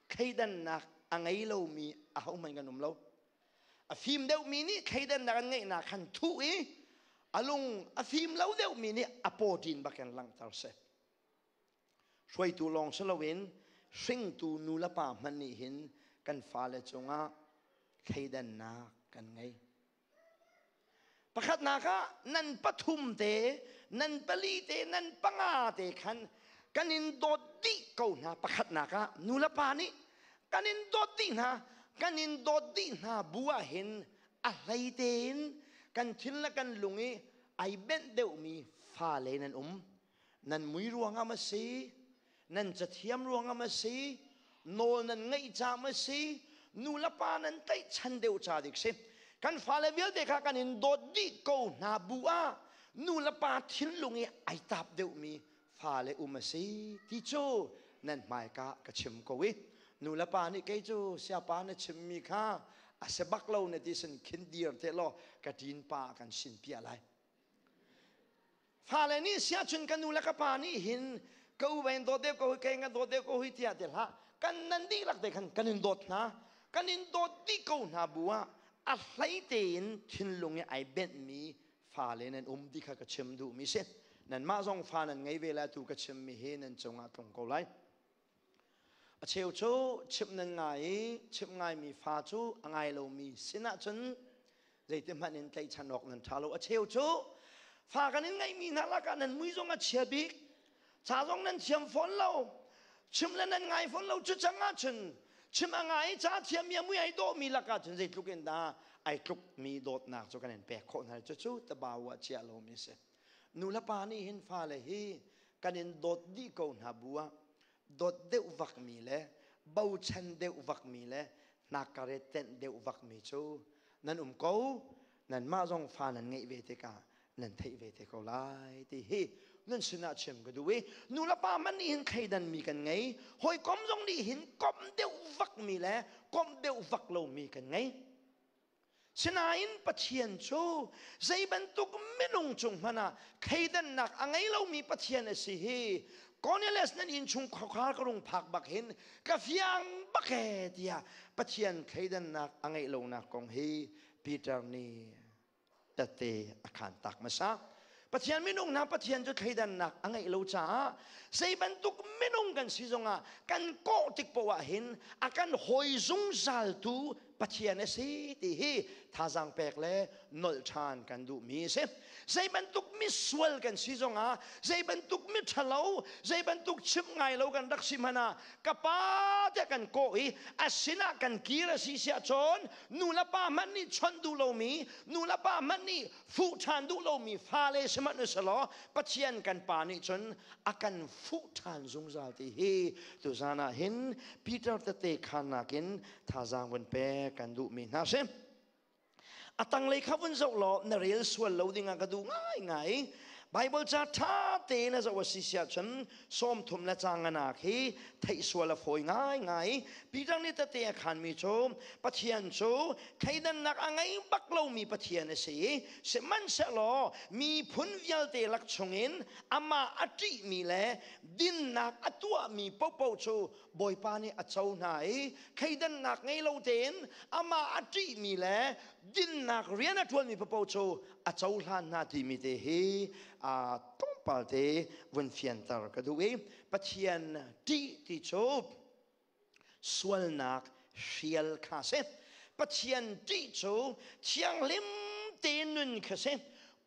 thleidannak a ngei lomi ahohmanh kan um lo. A fim deuhmi nih thleidannak an ngeihnak khan thuh i a lung a fim lo deuhmi nih a pawṭin bakin langhter si. Hruaitu lawng si loin hringtu nu le pa hmanh nih hin kan fale cungah thleidannak kan ngei. Pakhatnak ah nan pathum te, nan pali te, nan panga te khan kan in dawt dih ko hna. Pakhatnak ah nu le pa nih kan in dawt dih hna, kan in dawt dih hna bu ah hin a hlei tein kan thin le kan lung i ai benh deuhmi fale nan um. Nan mui ruangah ma si, nan cathiam ruangah ma si, nawl nan ngeih ca ma si, nu le pa nan tlaihchan deuh ca dik si. Kan fale vialte kha kan in dawt dih ko hna bu ah nu le pa thinlung i ai tap deuhmi Fale um a si ti cu nan hmaika ka chim ko i nu le pa nih kei cu siapa na chimmi kha a si bak lo na ti sin khin dir te law ka ṭin pa kan sin piah lai. Fale nih siahcun ka nu le ka pa nih hin ka u vein dawt deuh ko hi, kei nga dawt deuh ko hi tiah ti hlah. Kan nan dihlak te khan kan in dawt hna, kan in dawt dih ko hna bu ah a hlei tein thinlung i ai benhmi fale nan um ti kha ka chim duhmi si. Nanmah zong fa nan ngei ve lai, tu ka chimmi hi nan cungah tlung ko lai. A cheu cu chimh nan ngai i chimh ngaimi fa cu a ngai lomi sinah cun zeiti hmanh in tlaihchan awk nan ṭha lo. A cheu cu fa kan in ngeihmi hna lakah nan mui zong a chia bik, ca zong nan thiam fawn lo, chim le nan ngai fawn lo. Cu cang ahcun chim a ngai i ca thiammi, a mui ai dawhmi lakah cun zeitluk in dah ai tlukmi dawtnak cu kan in pek khawh hna. Cucu tabau ah chiah lomi a si. Nu le pa nih hin fale hi kan in dawt dih ko hna bu ah dawt deuh vakmi le bochan deuh vakmi le hnakare tenh deuh vakmi cu nan um ko. Nanmah zong fa nan ngeih ve tikah nan theih ve te ko lai ti hi nan sinah chim ka duh i nu le pa man nih hin thleidan mi kan ngei, hawikom zong nih hin komh deuh vakmi le komh deuh vak lomi kan ngei. Sinain Pathian cu zei bantuk minung cung hmanh ah thleidannak a ngei lomi Pathian a si hi Cornelius nan innchung khuakhar ka rung phak bak hin ka fiang bak e tiah Pathian thleidannak a ngeih lonak kong hi Peter nih tette a khan tak hmasa. Pathian minung hna, Pathian cu thleidannak a ngeih lo caah zei bantuk minung kan si zongah kan kawh tik poah hin a kan hawi zungzaltu Pathian a si ti hi thazaang pek le nolh ṭhan kan duhmi a si. Zei bantuk misual kan si zongah, zei bantuk miṭhalo, zei bantuk chimh ngai lo kan rak si hmanh ah ka pa tiah kan kawh i a sinah kan kir a si siah cun nu le pa hmanh nih chawnh duh lomi, nu le pa hmanh nih fuh ṭhan duh lomi fale sihmanh usalaw Pathian kan pa nih cun a kan fuh ṭhan zungzal ti hi tuzan ah hin Peter tete khannak in thazaang vun pek kan duhmi hna si. A tanglei kha vun zoh law na rel sual lo dingah ka duh ngaingai. Bible ca ṭha tein a zoh a si siah cun 30 le canganak hi theih sual a fawi ngaingai. Peter nih tete a khanmi cu Pathian cu thleidannak a ngei bak lomi Pathian a si i sihmanhsehlaw miphun vialte lak chungin amah a ṭihmi le dinnak a tuahmi paohpaoh cu Bawipa nih a co hna i thleidannak ngei lo tein amah a ṭihmi le dinnak rian a ṭuanmi paohpaoh cu a cohlan hna timi te hi tlawmpal te vun fianter ka duh i Pathian ṭih ti cu sualnak hrial kha si. Pathian ṭih cu thianghlim tein nun kha si.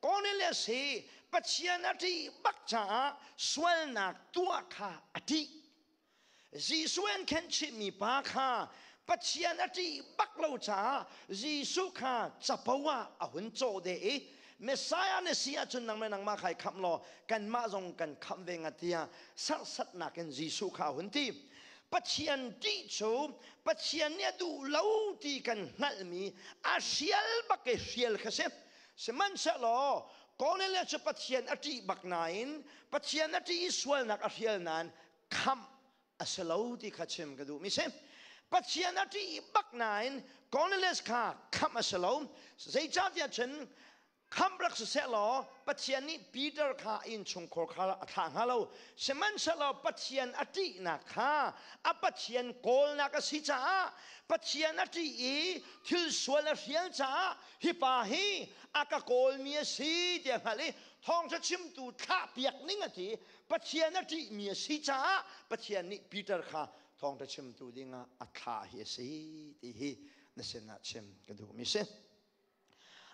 Cornelius hi Pathian a ṭih bak caah sualnak tuah kha a ṭih. Jesuh an khenhchihmi pa kha Pathian a ṭih bak lo caah Jesuh kha capo ah a hun cawh deh i Messiah na si ahcun nang le nangmah kha i khamh law kanmah zong kan khamh ve ngat tiah serhsatnak in Jesuh kha a hun ti. Pathian ṭih cu Pathian nih a duh lo ti kan hngalhmi a hrial bak i hrial kha si. Sihmanhsehlaw Cornelius cu Pathian a ṭih bak nain Pathian a ṭih i sualnak a hrial nain khamh a si lo ti kha chim ka duhmi si. Pathian a ṭih bak nain Cornelius kha khamh a si lo. Zeicahtiah cun khamh rak si sehlaw Pathian nih Peter kha innchungkhar kha a thlah hnga lo. Sihmanhsehlaw Pathian a ṭihnak kha a Pathian kawlnak a si caah, Pathian a ṭih i thil sual a hrial caah hi pa hi a ka kawlmi a si tiah hngalh i thawngṭha chimtu thlahpiak ning a ti. Pathian a ṭihmi a si caah Pathian nih Peter kha thawngṭha chimtu dingah a thlah hi a si ti hi na sinah chim ka duhmi si.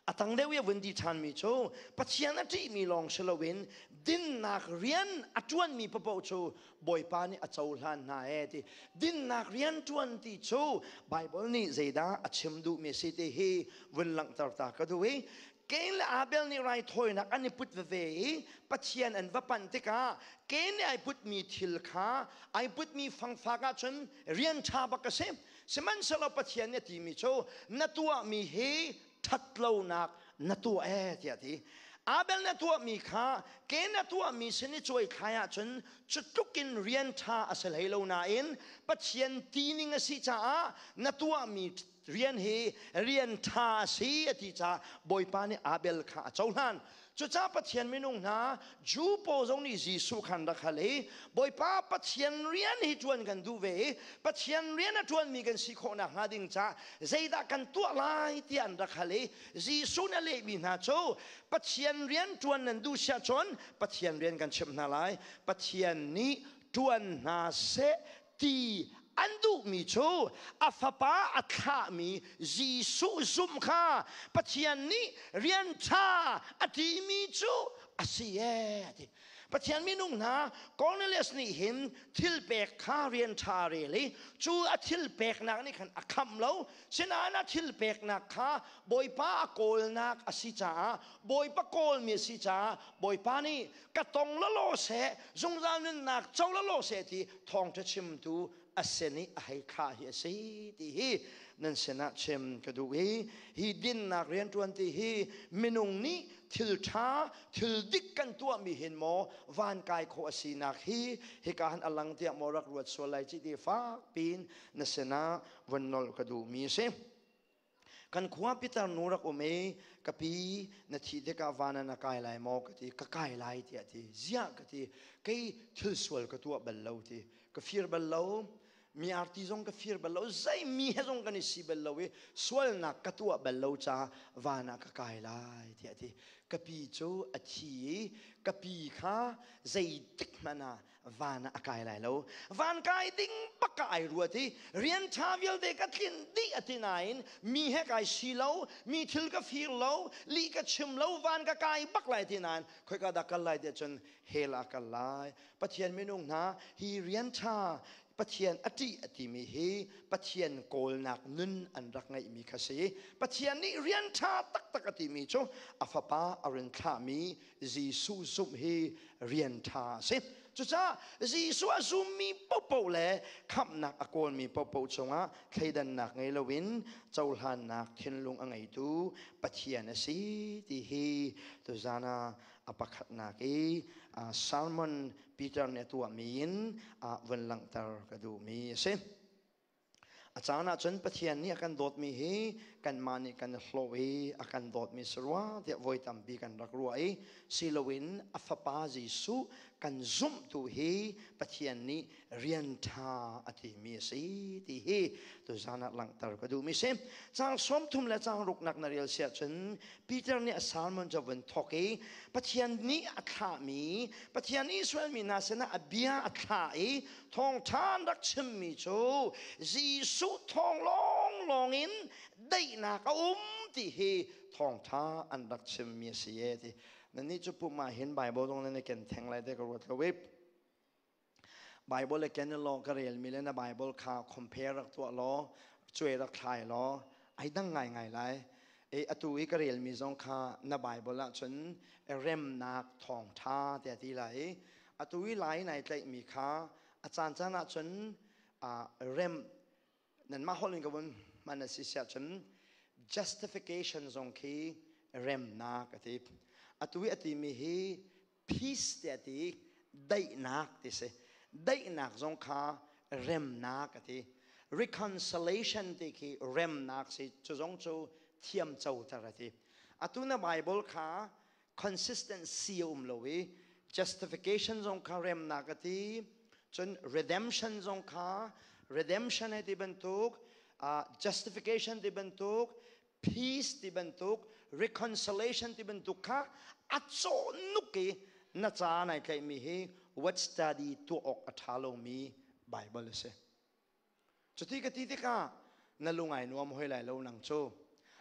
A tang deuh i a vun ti ṭhanmi cu Pathian a ṭihmi lawng si loin dinnak rian a ṭuanmi paoh cu Bawipa nih a cohlan hna ee ti. Dinnak rian ṭuan ti cu Baibal nih zeidah a chim duhmi a si ti hi vun langhter ta ka duh i Cain le Abel nih raithawinak an i put veve i Pathian an va panh tikah Cain nih ai putmi thil kha, ai putmi fangfak ahcun rian ṭha bak a si. Sihmanhsehlaw Pathian nih a timi cu na tuahmi hi ṭhatlonak na tuah ee tiah a ti. Abel na tuahmi kha ke na tuahmi sin i cuai thlai ahcun cu tluk in rian ṭha a si hlei lo nain Pathian tining a si caah na tuahmi rian hi rian ṭha a si a ti caah Bawipa nih Abel kha a cohlan. Cucaah Pathian minung hna Jew pawl zong nih Jesuh khan rak hal i Bawipa, Pathian rian hi ṭuan kan duh ve i Pathian rian a ṭuanmi kan si khawh nakhnga ding caah zeidah kan tuah lai tiah an rak hal i Jesuh nih a lehmi hna cu Pathian rian ṭuan nan duh siah cun Pathian rian kan chimh hna lai. Pathian nih ṭuan hna seh ti an duhmi cu a fapa a thlahmi Jesuh zumh kha Pathian nih rian ṭha a timi cu a si ee a ti. Pathian minung hna Cornelius nih hin thil pek kha rian ṭha rel i cu a thil peknak nih khan a khamh lo. Sinain a thil peknak kha Bawipa a kawlnak a si caah Bawipa kawlmi a si caah Bawipa nih ka tong lawlaw seh, zungzal nunnak co lawlaw seh ti thawngṭha chimtu a sin i a hei thlah hi a si ti hi nan sinah chim ka duh i hi dinnak rianṭuan ti hi minung nih thil ṭha thil dik kan tuahmi hin maw van kai khawh a sinak hi hika han a lang tiah maw rak ruat sual lai ci ti fak piin na sinah von nolh ka duhmi a si. Kan khua pitar nu rak um i ka pi na thih tikah van ah na kai lai maw ka ti. Ka kai lai tiah ti. Ziah ka ti. Kei thil sual ka tuah bal lo ti. Ka fir bal lo. Mi arti zong ka fir bal lo. Zei mi he zong kan i si bal lo i sualnak ka tuah bal lo caah van ah ka kai lai tiah ti. Ka pi cu a thi i ka pi kha zeitik hmanh ah van ah a kai lai lo. Van kai ding bak ka ai ruat i rian ṭha vialte ka tlinh dih a ti nain mi he kai si lo, mi thil ka fir lo, lih ka chim lo, van ka kai bak lai ti nain khoika dah kal lai tiah cun hell ah kal lai. Pathian minung hna hi rian ṭha Pathian a ṭih a timi hi Pathian kawlnak nun an rak ngeihmi kha si. Pathian nih rian ṭha taktak a timi cu a fapa a rin thlahmi Jesuh zumh hi rian ṭha a si. Cucaah Jesuh a zummi paohpaoh le khamhnak a kawlmi paohpaoh cungah thleidannak ngei loin cohlannak thinlung a ngeitu Pathian a si ti hi tuzan ah a pakhatnak i sermon Peter nih a tuahmi in vun langhter ka duhmi a si. A caan ahcun Pathian nih a kan dawtmi hi kanmah nih kan i hlawh i a kan dawtmi si rua tiah voi tampi kan rak ruah i si loin a Fapa Jesuh kan zumh tu hi Pathian nih rian ṭha a timi a si ti hi tuzan ah langhter ka duhmi si. Caang 30 le caang ruknak na rel si ahcun Peter nih a sermon cu a vun thawk i Pathian nih a thlahmi Pathian Israel mi hna sinah a bia a thlah i thawngṭha an rak chimmi cu Jesuh thawng lawnglawng in daihnak a um ti hi thawngṭha an rak chimmi a si e ti. Nannih cu pum ah hin Bible zong nan i ken theng lai te ka ruat lo i Bible le ken law ka relmi le na Bible kha compare rak tuah law cuai rak thlai law ai dang ngaingai lai. E atu i ka relmi zong kha na Bible ahcun remnak thawngṭha tiah ti lai i atu i lai nai tlaihmi kha a caancaan ahcun rem nanmah holh in ka vun hman a si siah cun justification zong khi remnak a ti. Atu i a timi hi peace tiah ti, daihnak ti si. Daihnak zong kha remnak a ti. Reconciliation ti khi remnak si. Cu zong cu thiam coter a ti. Atu na Bible kha consistency a um lo i justification zong kha remnak a ti. Cun redemption zong kha redemption he ti bantuk, justification ti bantuk, peace ti bantuk, reconciliation ti bantuk kha a cawh nuk i na ca nai tlaihmi hi word study tuah awk a ṭha lomi Bible a si. Cuti ka ti tikah na lung ai nuam hoi lai lo nang cu.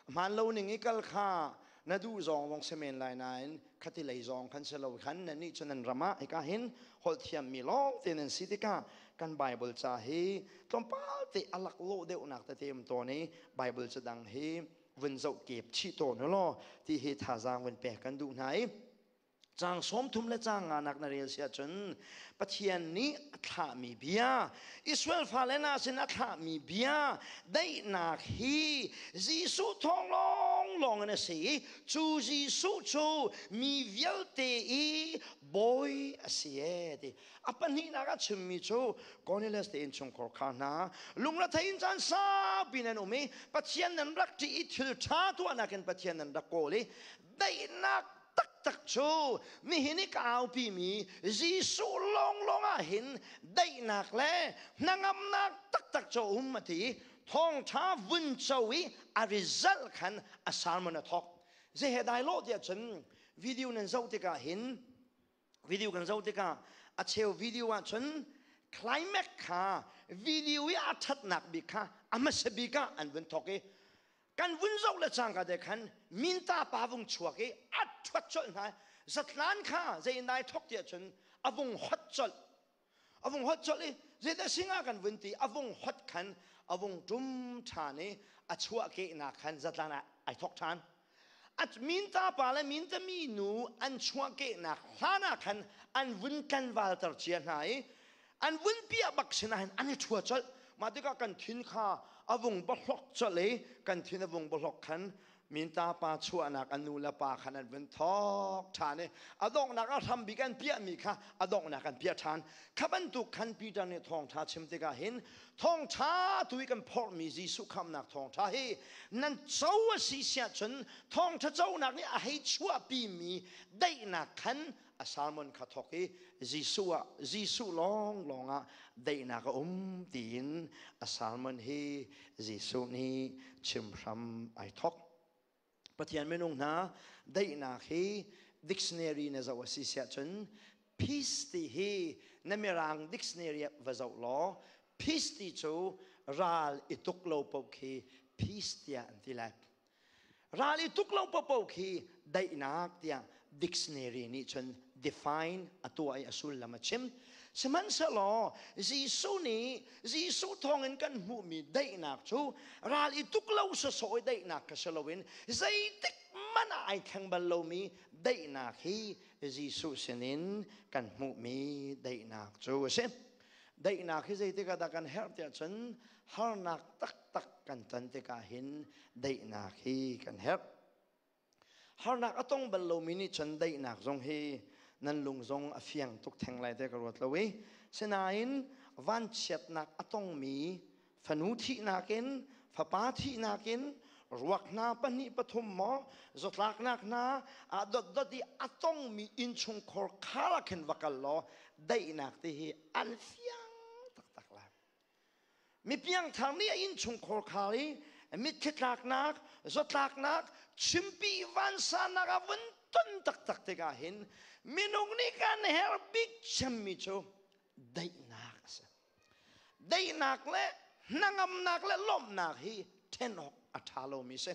Hmaan lo ning i kal kha na duh zawng vong si men lai nain khati lei zawng khan si lo khan nan nih cu nan ram ah hika hin holh thiammi lawng te nan si tikah kan Bible ca hi tlawmpal te a laklawh deuhnak tete um tawn i Bible ca dang hi vun zoh kep chih tawn u law ti hi thazaang vun pek kan duh hna i. Caang 30 le caang nganak na rel si ahcun Pathian nih a thlahmi bia, Israel fale hna sin a thlahmi bia, daihnak hi Jesuh thawng lawnglawng in a si i cu Jesuh cu mi vialte i Bawi a si ee ti. A pahnihnak a chimmi cu Cornelius te innchungkhar kha hna lungrethei in caan saupi nan um i Pathian nan rak ṭih i thil ṭha tuahnak in Pathian nan rak kawl i daihnak taktak cu nihin i ka aupimi Jesuh lawnglawng ah hin daihnak le hnangamnak taktak cu a um a ti i thawngṭha vun co i a result khan a sermon a thawk. Zehe dai lawh tiah cun video nan zoh tikah hin video kan zoh tikah a cheu video ah cun climax kha video i a ṭhatnak bik kha a hmasa bik ah an vun thawk i kan vun zoh le cangka te khan minta pa vung chuak i a ṭhuat colh hna. Zatlan kha zei in dai thawk tiah cun a vung hot colh, a vung hot colh i zeidah singa kan vun ti, a vung hot khan a vung ṭum ṭhan i a chuah kehnak khan zatlan ah ai thawk ṭhan. Minta pa le minta mi nu an chuahkehnak hlan ah khan an vun tlanvalter cia hna i an vun piah bak sinain an i ṭhua colh. Mah tikah kan thin kha a vung bahlok colh i kan thin a vung bahlok khan minta pa chuahnak an nu le pa khan an vun thawk ṭhan i a donghnak a hram bik an piahmi kha a donghnak an piah ṭhan. Kha bantuk khan Peter nih thawngṭha chim tikah hin thawngṭha tu i kan phorhmi Jesuh khamhnak thawngṭha hi nan co a si siah cun thawngṭha conak nih a hei chuahpimi daihnak khan a sermon kha thawk i Jesuh ah, Jesuh lawnglawng ah daihnak a um tiin a sermon hi Jesuh nih chim hram ai thawk. Pathian minung hna, daihnak hi dictionary na zoh a si siah cun peace ti hi na mirang dictionary ah va zoh law peace ti cu ral i tuk lo paoh khi peace tiah an ti lai. Ral i tuk lo paoh khi daihnak tiah dictionary nih cun define a tuah i a sullam a chim. Sihmanhsehlaw Jesuh nih Jesuh thawngin kan hmuhmi daihnak cu ral i tuk lo sawsawh i daihnak kha si loin zeitik hmanh ah ai thleng bal lomi daihnak hi Jesuh sinin kan hmuhmi daihnak cu a si. Daihnak hi zeitik ah dah kan herh tiah cun harnak taktak kan ton tikah hin daihnak hi kan herh. Harnak a tong bal lomi nih cun daihnak zong hi nan lung zong a fiang tuk theng lai te ka ruat lo i sinain vanchiatnak a tongmi fanu thihnak in, fapa thihnak in, ruak hna pahnih pathum maw, zawtlaknak hna a dotdot i a tongmi innchungkhar khar ah khin va kal law daihnak ti hi an fiang taktak lai. Mi piangthar nih a innchungkhar khar i mitthli tlaknak, zawtlaknak, chimpi vansannak a vun ton taktak tikah hin minung nih kan herh bik cemmi cu daihnak a si. Daihnak le hnangamnak le lawmhnak hi ṭhen awk a ṭha lomi si.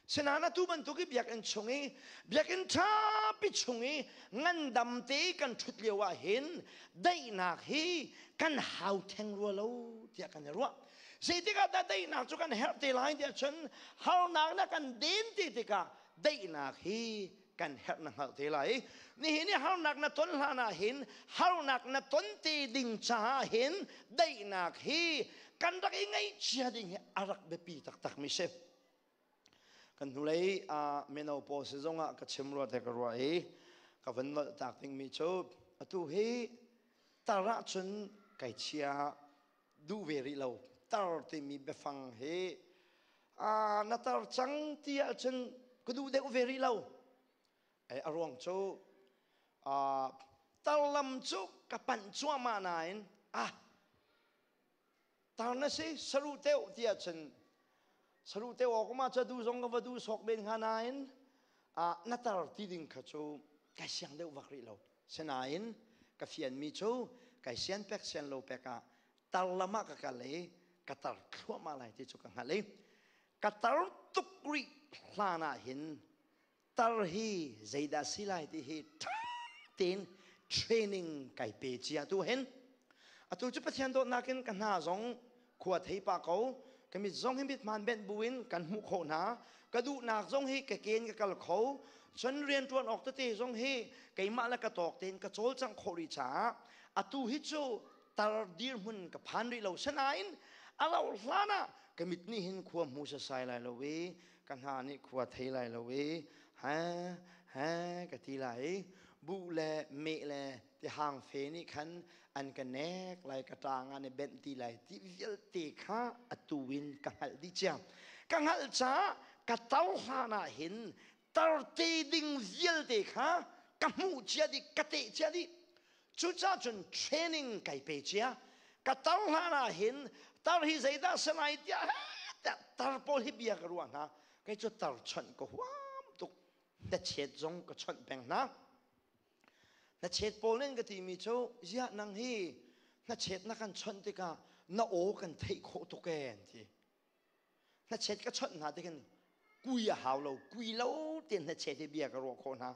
Sinain atu bantuk i biakinn chung i biakinn ṭhapi chung i ngandam te i kan ṭhut lio ah hin daihnak hi kan hau theng rua lo tiah kan i ruah. Zeitik ah dah daihnak cu kan herh te lai tiah cun harnak na kan den te tikah daihnak hi kan herh na hngalh te lai. Nihin i harnak na ton hlan ah hin harnak na ton te ding caah hin daihnak hi kan rak i ngaihcia ding hi a rak biapi taktak mi si. Kan hnulei mino pawl si zongah ka chim rua te ka ruah i ka van nolh tak dingmi cu atu hi tar ahcun kai chia duh ve rih lo. Tar timi biafang hi na tar cang ti ahcun ka duh deuh ve rih lo. A ruang cu tar lam cu ka panh cuahmah nain tar na si saruh teuh ti ahcun saruh teuh awk ma ca du zong ka va du sok men hnga nain na tar ti ding kha cu kai siang deuh vak rih lo. Sinain ka fianmi cu kai sian pek sian lo pek ah tar lam ah ka kal i ka tar thluahmah lai ti cu ka hngalh i ka tar tuk rih hlan ah hin tar hi zeidah si lai ti hi ṭha tein training kai pe cia tu hin. Atu cu Pathian dawtnak in ka hna zong khua thei pa ko, ka mit zong hi mit hmaan benh buin kan hmuh khawh hna, ka duhnak zong hi ka ken ka kal kho. Cun rianṭuan awk tete zong hi keimah le ka tawk tein ka cawlcangh khawh rih caah atu hi cu tar dirhmun ka phan rih lo. Sinain a rauh hlan ah ka mit nih hin khua hmu sasai lai lo i ka hna nih khua thei lai lo i he he ka ti lai i buh le meh le tihang fe nih khan an ka nek lai, ka ṭang ah an i benh ti lai ti vialte kha atu in ka hngalh dih cia. Ka hngalh caah ka tar hlan ah hin tar te ding vialte kha ka hmuh cia dih, ka teh cia dih. Cucaah cun training kai pe cia. Ka tar hlan ah hin tar hi zeidah si lai tiah tar pawl hi bia ka ruah hna. Kei cu tar chawnh ka huam tuk, hnachet zong ka chawnh peng hna. Hnachet pawl nih an ka timi cu, ziah nang hi hnachet na kan chawnh tikah na aw kan theih khawh tuk ee an ti. Hnachet ka chawnh hna tikin kui a hau lo, kui lo tein hnachet hi bia ka ruah khawh hna.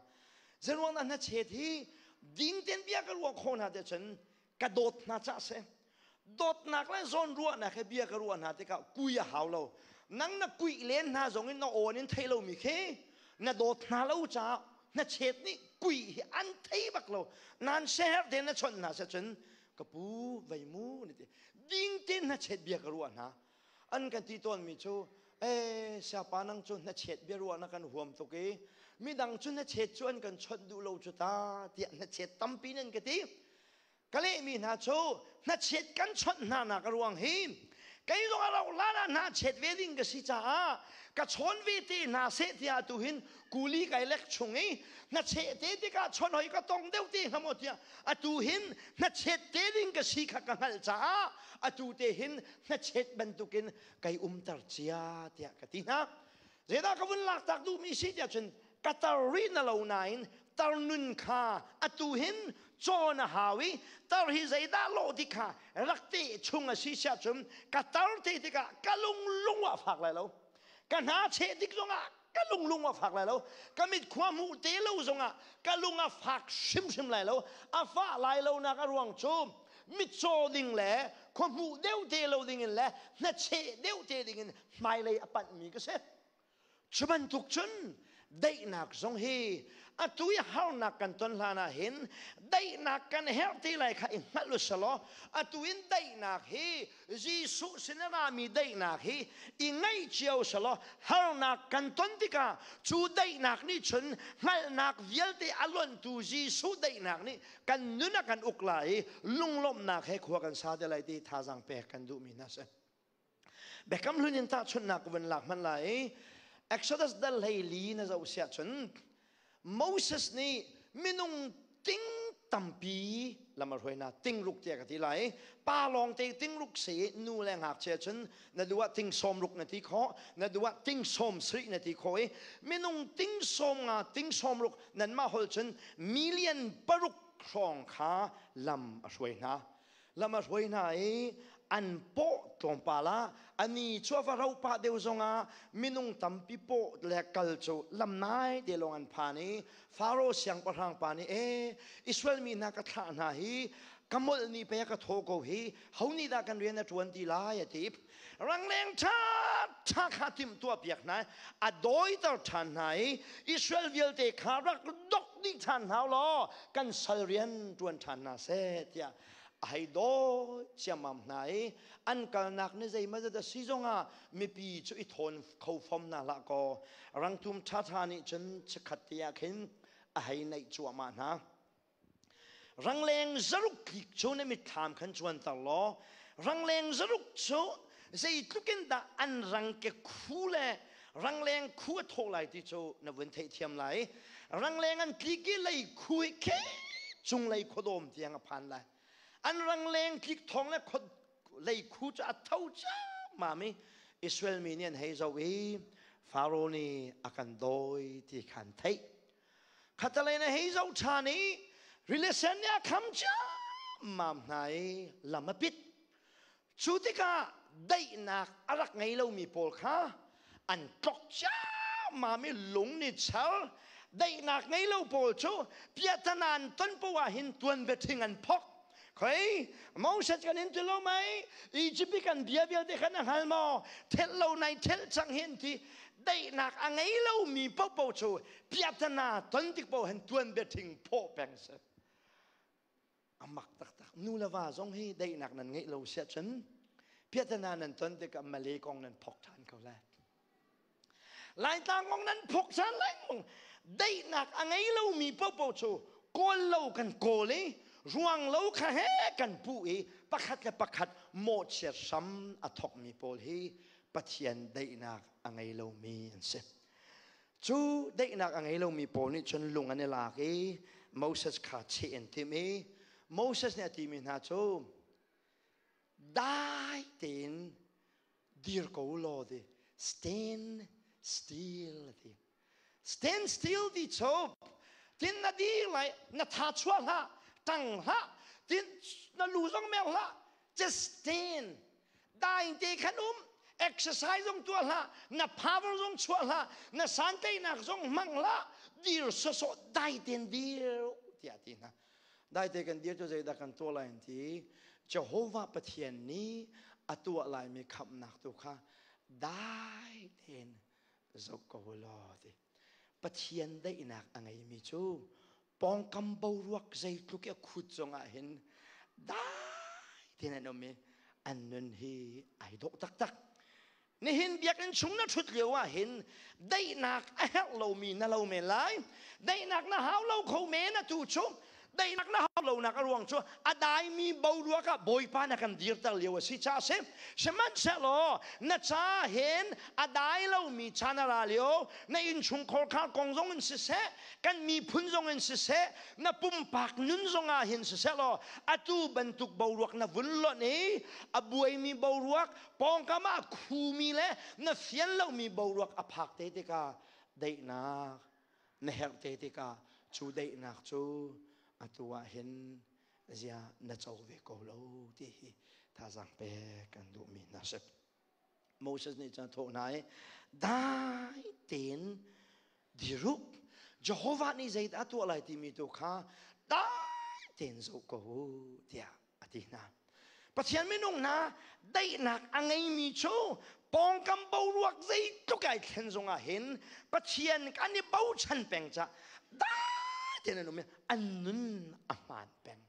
Zeiruang dah hnachet hi ding tein bia ka ruah khawh hna tiah cun ka dawt hna cah si. Dawtnak le zawnruahnak he bia ka ruah hna tikah kui a hau lo. Nang na kuih len hna zong in na awn in thei lomi khi na dawt hna lo caah hnachet nih kui hi an thei bak lo. Nan seher tein na chawnh hna seh cun ka pu vei mu na ti. Ding tein hnachet bia ka ruah hna. An kan ti tawnmi cu, ee siapa nang cu hnachet biaruah na kan huam tuk i midang cu hnachet cu an kan chawnh duh lo cu ta tiah hnachet tampi nan ka ti. Ka lehmi hna cu hnachet kan chawnh hna nak a ruang hi kei zong a rauh hlan ah hnachet ve ding ka si caah ka chawn ve te hna seh tiah tu hin kuli kai lek chung i hnacheh te tikah chawn hoi ka tong deuh te hnga maw tiah atu hin hnachet te ding ka si kha ka hngalh caah atu te hin hnachet bantukin kai umter cia tiah ka ti hna. Zeidah ka vun lak tak duhmi si tiah cun ka tar rih na lo nain tar nun kha atu hin cawn a hau i tar hi zeidah lawh ti kha rak te chung a si siah cun ka tar te tikah ka lung lung ah fak lai lo, ka hna cheh tik zongah ka lung lung a fak lai lo, ka mit khua hmuh te lo zongah ka lung a fak hrimhrim lai lo. A fah lai lo nak a ruang cu mitcaw ding le khua hmuh deuh te lo ding in le hnacheh deuh te ding in hmailei a panh mi ka si. Cu bantuk cun daihnak zong hi atu i harnak kan ton hlan ah hin daihnak kan herh ti lai kha i hngalh u selaw atu in daihnak hi Jesuh sin a rami daihnak hi i ngaih cio selaw harnak kan ton tikah cu daihnak nih cun hngalhnak vialte a lonhtu Jesuh daihnak nih kan nun a kan uk lai i lunglawmhnak he khua kan sa te lai ti thazaang pek kan duhmi hna si. Biakam Hlun in tahchunhnak ka vun lak hmanh lai i Exodus dal 14 na zoh siah cun Moses nih minung ting tampi lam a hruai hna, ting ruk tiah ka ti lai. Pa lawng te ting ruk si, nu le ngakchia cun na duh ah ting 60 na ti khawh, na duh ah ting 70 na ti khawh i minung ting 50, ting 60, nanmah holh cun million 6 hrawng kha lam a hruai hna. Lam a hruai hna i an paw tlawmpal ah ani cu a va ro pah deuh zongah minung tampi paw le kal cu lam nai te lawng an phan i Faro siangpahrang pa nih, e Israel mi hna ka thlah hna hi ka molh ni pe ka thaw ko hi, ho nih dah kan rian a ṭuan ti lai a ti. Rangleng ṭha ṭha kha timh tuah piak hna, a dawiter ṭhan hna i Israel vialte kha rak dok dih ṭhan hna law kan sal rian ṭuan ṭhan hna seh tiah a hei dawi ciammam hna i an kalnak ni zeimazat a si zongah mipi cu i thawn kho fom hna hlah kaw rangtum ṭhaṭha nih cun chikkhat te ah khin a hei naih cuahmah hna. Rangleng zaruk tlik cu na mitthlam khan cuanter law rangleng zaruk cu zeitluk in dah an rangke khu le rangleng khu a thawh lai ti cu na vun theihthiam lai. Rangleng an tlik i lei khu i khe cunglei khuadawm tiang a phan lai. An rangleng tlik thawng le lei khu cu a tho ciammam i Israel mi nih an hei zoh i Faro nih a kan dawi ti kha an theih. Khatalei na hei zoh ṭhan i rili sen nih a kham ciammam hna i lam a pit. Cu tikah daihnak a rak ngei lomi pawl kha an tlok ciammam i lung nih char. Daihnak ngei lo pawl cu piahtana an ton poah ah hin tuanbia ṭhing an phok. Khoi Moses kan in ti lo mei? Egypt i kan bia vialte khan a hngal maw? Thelh lo nai thelh cang hin ti. Daihnak a ngei lomi paohpaoh cu piahtana ton tik paoh hin tuanbia ṭhing phawh peng si. A mak taktak. Nu le va zong hi daihnak nan ngeih lo siah cun piahtana nan ton tikah Malay kong nan phok ṭhan ko lai. Laitlang kong nan phok ṭhan lengmang. Daihnak a ngei lomi paohpaoh cu kawl lo kan kawl i ruang lo kha he kan puh i pakhat le pakhat mawhchiat hram a thokmi pawl hi Pathian daihnak a ngei lomi an si. Cu daihnak a ngei lomi pawl nih cun lung an i lak i Moses kha cheh an timh i Moses nih a timi hna cu dai tein dir ko law ti stand still ti stand still ti cu tin na dir lai na tha chuah hlah tang hlah tin na lu zong mer hlah just stand Daing te khan um exercise zong tuah hlah na power zong chuah hlah na santainak zong hmang hlah dir sawsawh dai ten dir tiah ti hna dai te kan dir cu zeidah kan tuah lai an ti Jehovah Pathian nih a tuah laimi khamhnak tu kha dai tein zoh ko law ti Pathian daihnak a ngeimi cu pawngkam boruak zeitluk i a khut zongah hin dai tein an um i an nun hi ai dawh taktak. Nihin biakinn chung na ṭhut lio ah hin daihnak a herh lomi na lo men lai. Daihnak na hau lo kho men atu cu. Daihnak na hau lonak a ruang cu a daimi boruak ah Bawipa na kan dirter lio a si caah a si. Sihmanhsehlaw na ca hin a dai lomi caan a ra lio, na innchungkhar kha kong zong in siseh, kan miphun zong in siseh, na pumpak nun zong ah hin siseh law atu bantuk boruak na vun lonh i a buaimi boruak, pawngkam ah a khumi le na fian lomi boruak a phak te tikah daihnak na herh te tikah cu daihnak cu atu ah hin zia na co ve ko lo ti hi thazaang pek kan duhmi hna si. Moses nih cun a thawh hna i dai tein dir u Jehovah nih zeidah a tuah lai timi tu kha dai tein zoh ko u tiah a ti hna. Pathian minung hna daihnak a ngeimi cu pawngkam boruak zeitluk ai thlen zongah hin Pathian kan i bochan peng ca dai tein an um i an nun a hmaan peng.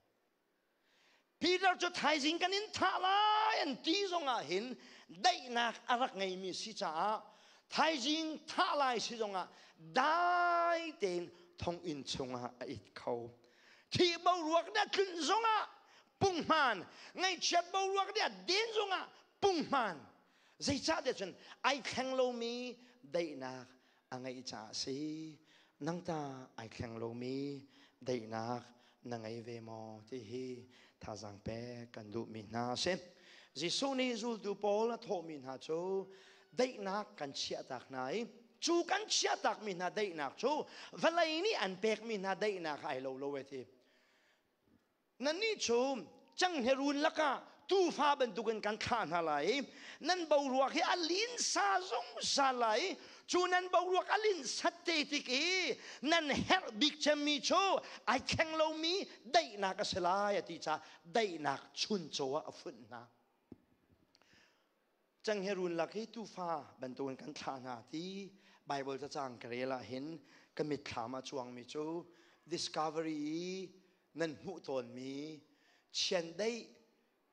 Peter cu thaizing kan in thah lai an ti zongah hin daihnak a rak ngeimi si caah thaizing thah lai si zongah dai tein thonginn chungah a it kho. Thih boruak nih a tlunh zongah punghman, ngaihchiat boruak nih a den zongah punghman. Zeicahtiah cun ai thleng lomi daihnak a ngeih caah a si. Nang ta ai thleng lomi daihnak na ngei ve maw ti hi thazaang pek kan duhmi hna a si. Jesuh nih zultu pawl a thawhmi hna cu daihnak kan chiahtak hna i cu kan chiahtakmi hna daihnak cu vawlei nih an pekmi hna daihnak ai lo lo e ti. Nannih cu cenghngerun lakah tuufa bantukin kan thlah hna lai i nan boruak hi a linsa zungzal lai i cu nan boruak a linsat te tik i nan herh bik cemmi cu ai thleng lomi daihnak a si lai a ti caah daihnak chuncaw ah a funh hna. Cenghngerun lak hi tuufa bantukin kan thlah hna ti Baibal cacang ka rel ah hin ka mitthlam ah cuangmi cu Discovery i nan hmuh tawnmi chiandeih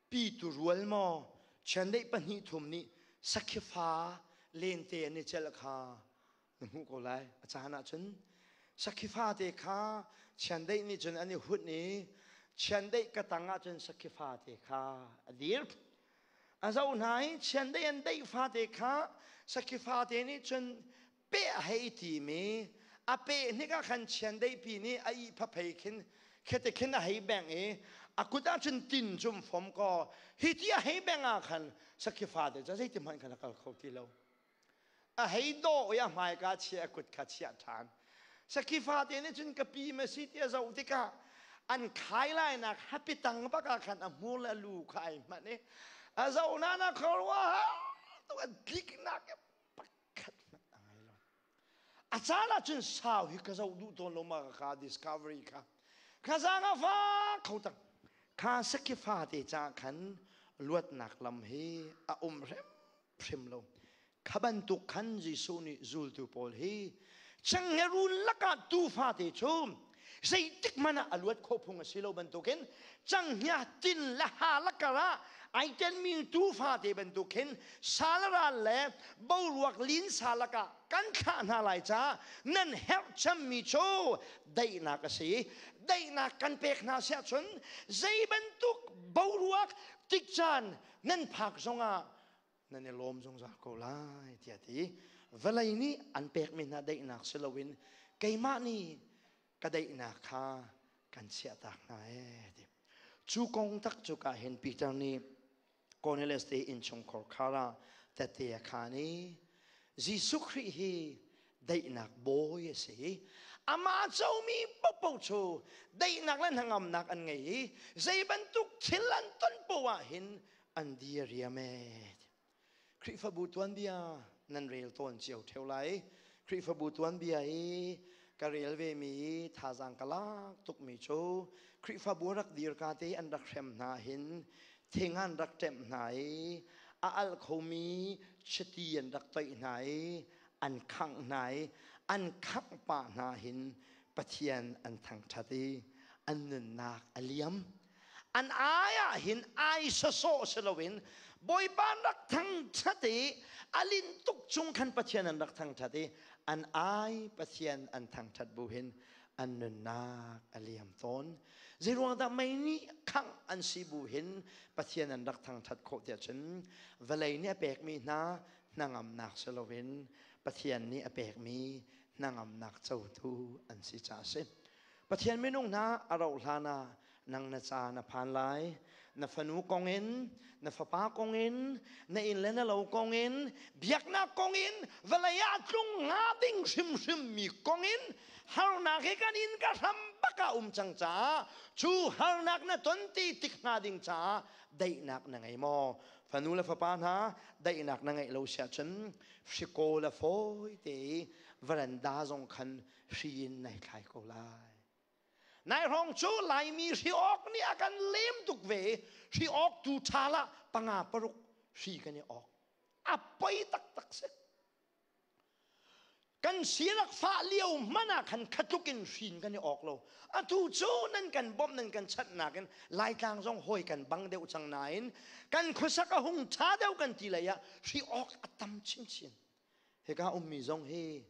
pitu rual maw chiandeih pahnih thum nih sakhifa lente an i celh kha na hmuh ko lai. A caan ah cun sakhi fate kha chiandeih nih cun an i hunh i chiandeih ka tang ah cun sakhi fate kha a dir. A zoh hna i chiandeih an deih fate kha sakhi fate nih cun peh a hei tim i a peh hnik ah khan chiandeih pi nih a ihphaphei khin khete khin a hei bengh i a kut ah cun tin cum fom kaw hi ti a hei bengh ah khan sakhi fate cu zeiti hmanh khan a kal kho ti lo. A hei dawh i a hmaika chia a kut kha chiah ṭhan. Sakhi fate nih cun ka pi ma si ti a zoh tikah an khai lainak hapi tang bak ah khan a hmur le a lu kha ai hmanh i a zoh na na khuaruah tuk a tliknak pakhat hmanh a ngei lo. A caan ah cun sau hi ka zoh duh tawn lo ma ka discovery kha. Kha zaang a fa kho tak. Kha sakhi fate ca khan luatnak lam hi a um hrim hrim lo. Kha bantuk khan Jesuh nih zultu pawl hi cenghngerun lakah tuufa te cu zeitik hmanh ah a luat khawh phung a si lo bantukin cenghngia tin le ha lakar ah ai tenmi tuufa te bantuk khin sal ral le boruak linsa lakah kan thlah hna lai caah nan herh cemmi cu daihnak a si. Daihnak kan pek hna siah cun zei bantuk boruak tikcaan nan phak zongah nan i lawm zungzal ko lai tiah ti. Vawlei nih an pekmi hna daihnak si loin keimah nih ka daihnak kha kan chiahtak hna ee ti. Cu kong tak cu ka hin Peter nih Cornelius te innchungkhar khar ah tette a khaan i Jesuh Khrih hi daihnak bawi a si i amah comi paohpaoh cu daihnak le hnangamnak an ngei i zei bantuk thil an ton poah ah hin an diriam ee. Khrihfabu tuanbia nan rel tawn cio ṭheo lai. Khrihfabu tuanbia i ka rel ve mi thazaang ka lak tukmi cu Khrihfabu rak dir ka te an rak hrem hna hin thing an rak ṭemh hna i a alh khomi chiti an rak toih hna i an khangh hna i an khangh pah hna hin Pathian an thangṭhat i an nunnak a liam. An ai ah hin ai sawsawh si loin Bawipa an rak thangṭhat i a linh tuk chung khan Pathian an rak thangṭhat i an ai Pathian an thangṭhat bu hin an nunnak a liam tawn. Zeiruang dah mei nih khangh an si bu hin Pathian an rak thangṭhat khawh tiah cun vawlei nih a pekmi hna hnangamnak si loin Pathian nih a pekmi hnangamnak cotu an si caah a si. Pathian minung hna a rauh hlan ah nang na ca na phan lai. Na fanu kong in, na fapa kong in, na inn le na lo kong in, biaknak kong in, vawlei ah tlung hnga ding hrimhrim mi kong in harnak hi kan in ka hram bak ah um cang caah cu harnak na ton ti tik hnga ding caah daihnak na ngei maw? Fanu le fapa hna daihnak na ngeih lo siah cun hrikaw le fawi te i varanda zong khan hri in nai thlai ko lai. Nai hrawng cu Laimi hri awk nih a kan lem tuk ve i hri awk tu ṭha lah panga paruk hri kan i awk. A poi taktak si. Kan sirak fah lio hmanh ah khan khatluk in hrin kan i awk lo. Atu cu nan kan bawmh nan kan chanh nakin Laitlang zong hawi kan bang deuh cang nain kan khuasak a hung ṭha deuh kan ti lei ah hri awk a tam chinchin. Hika ummi zong hi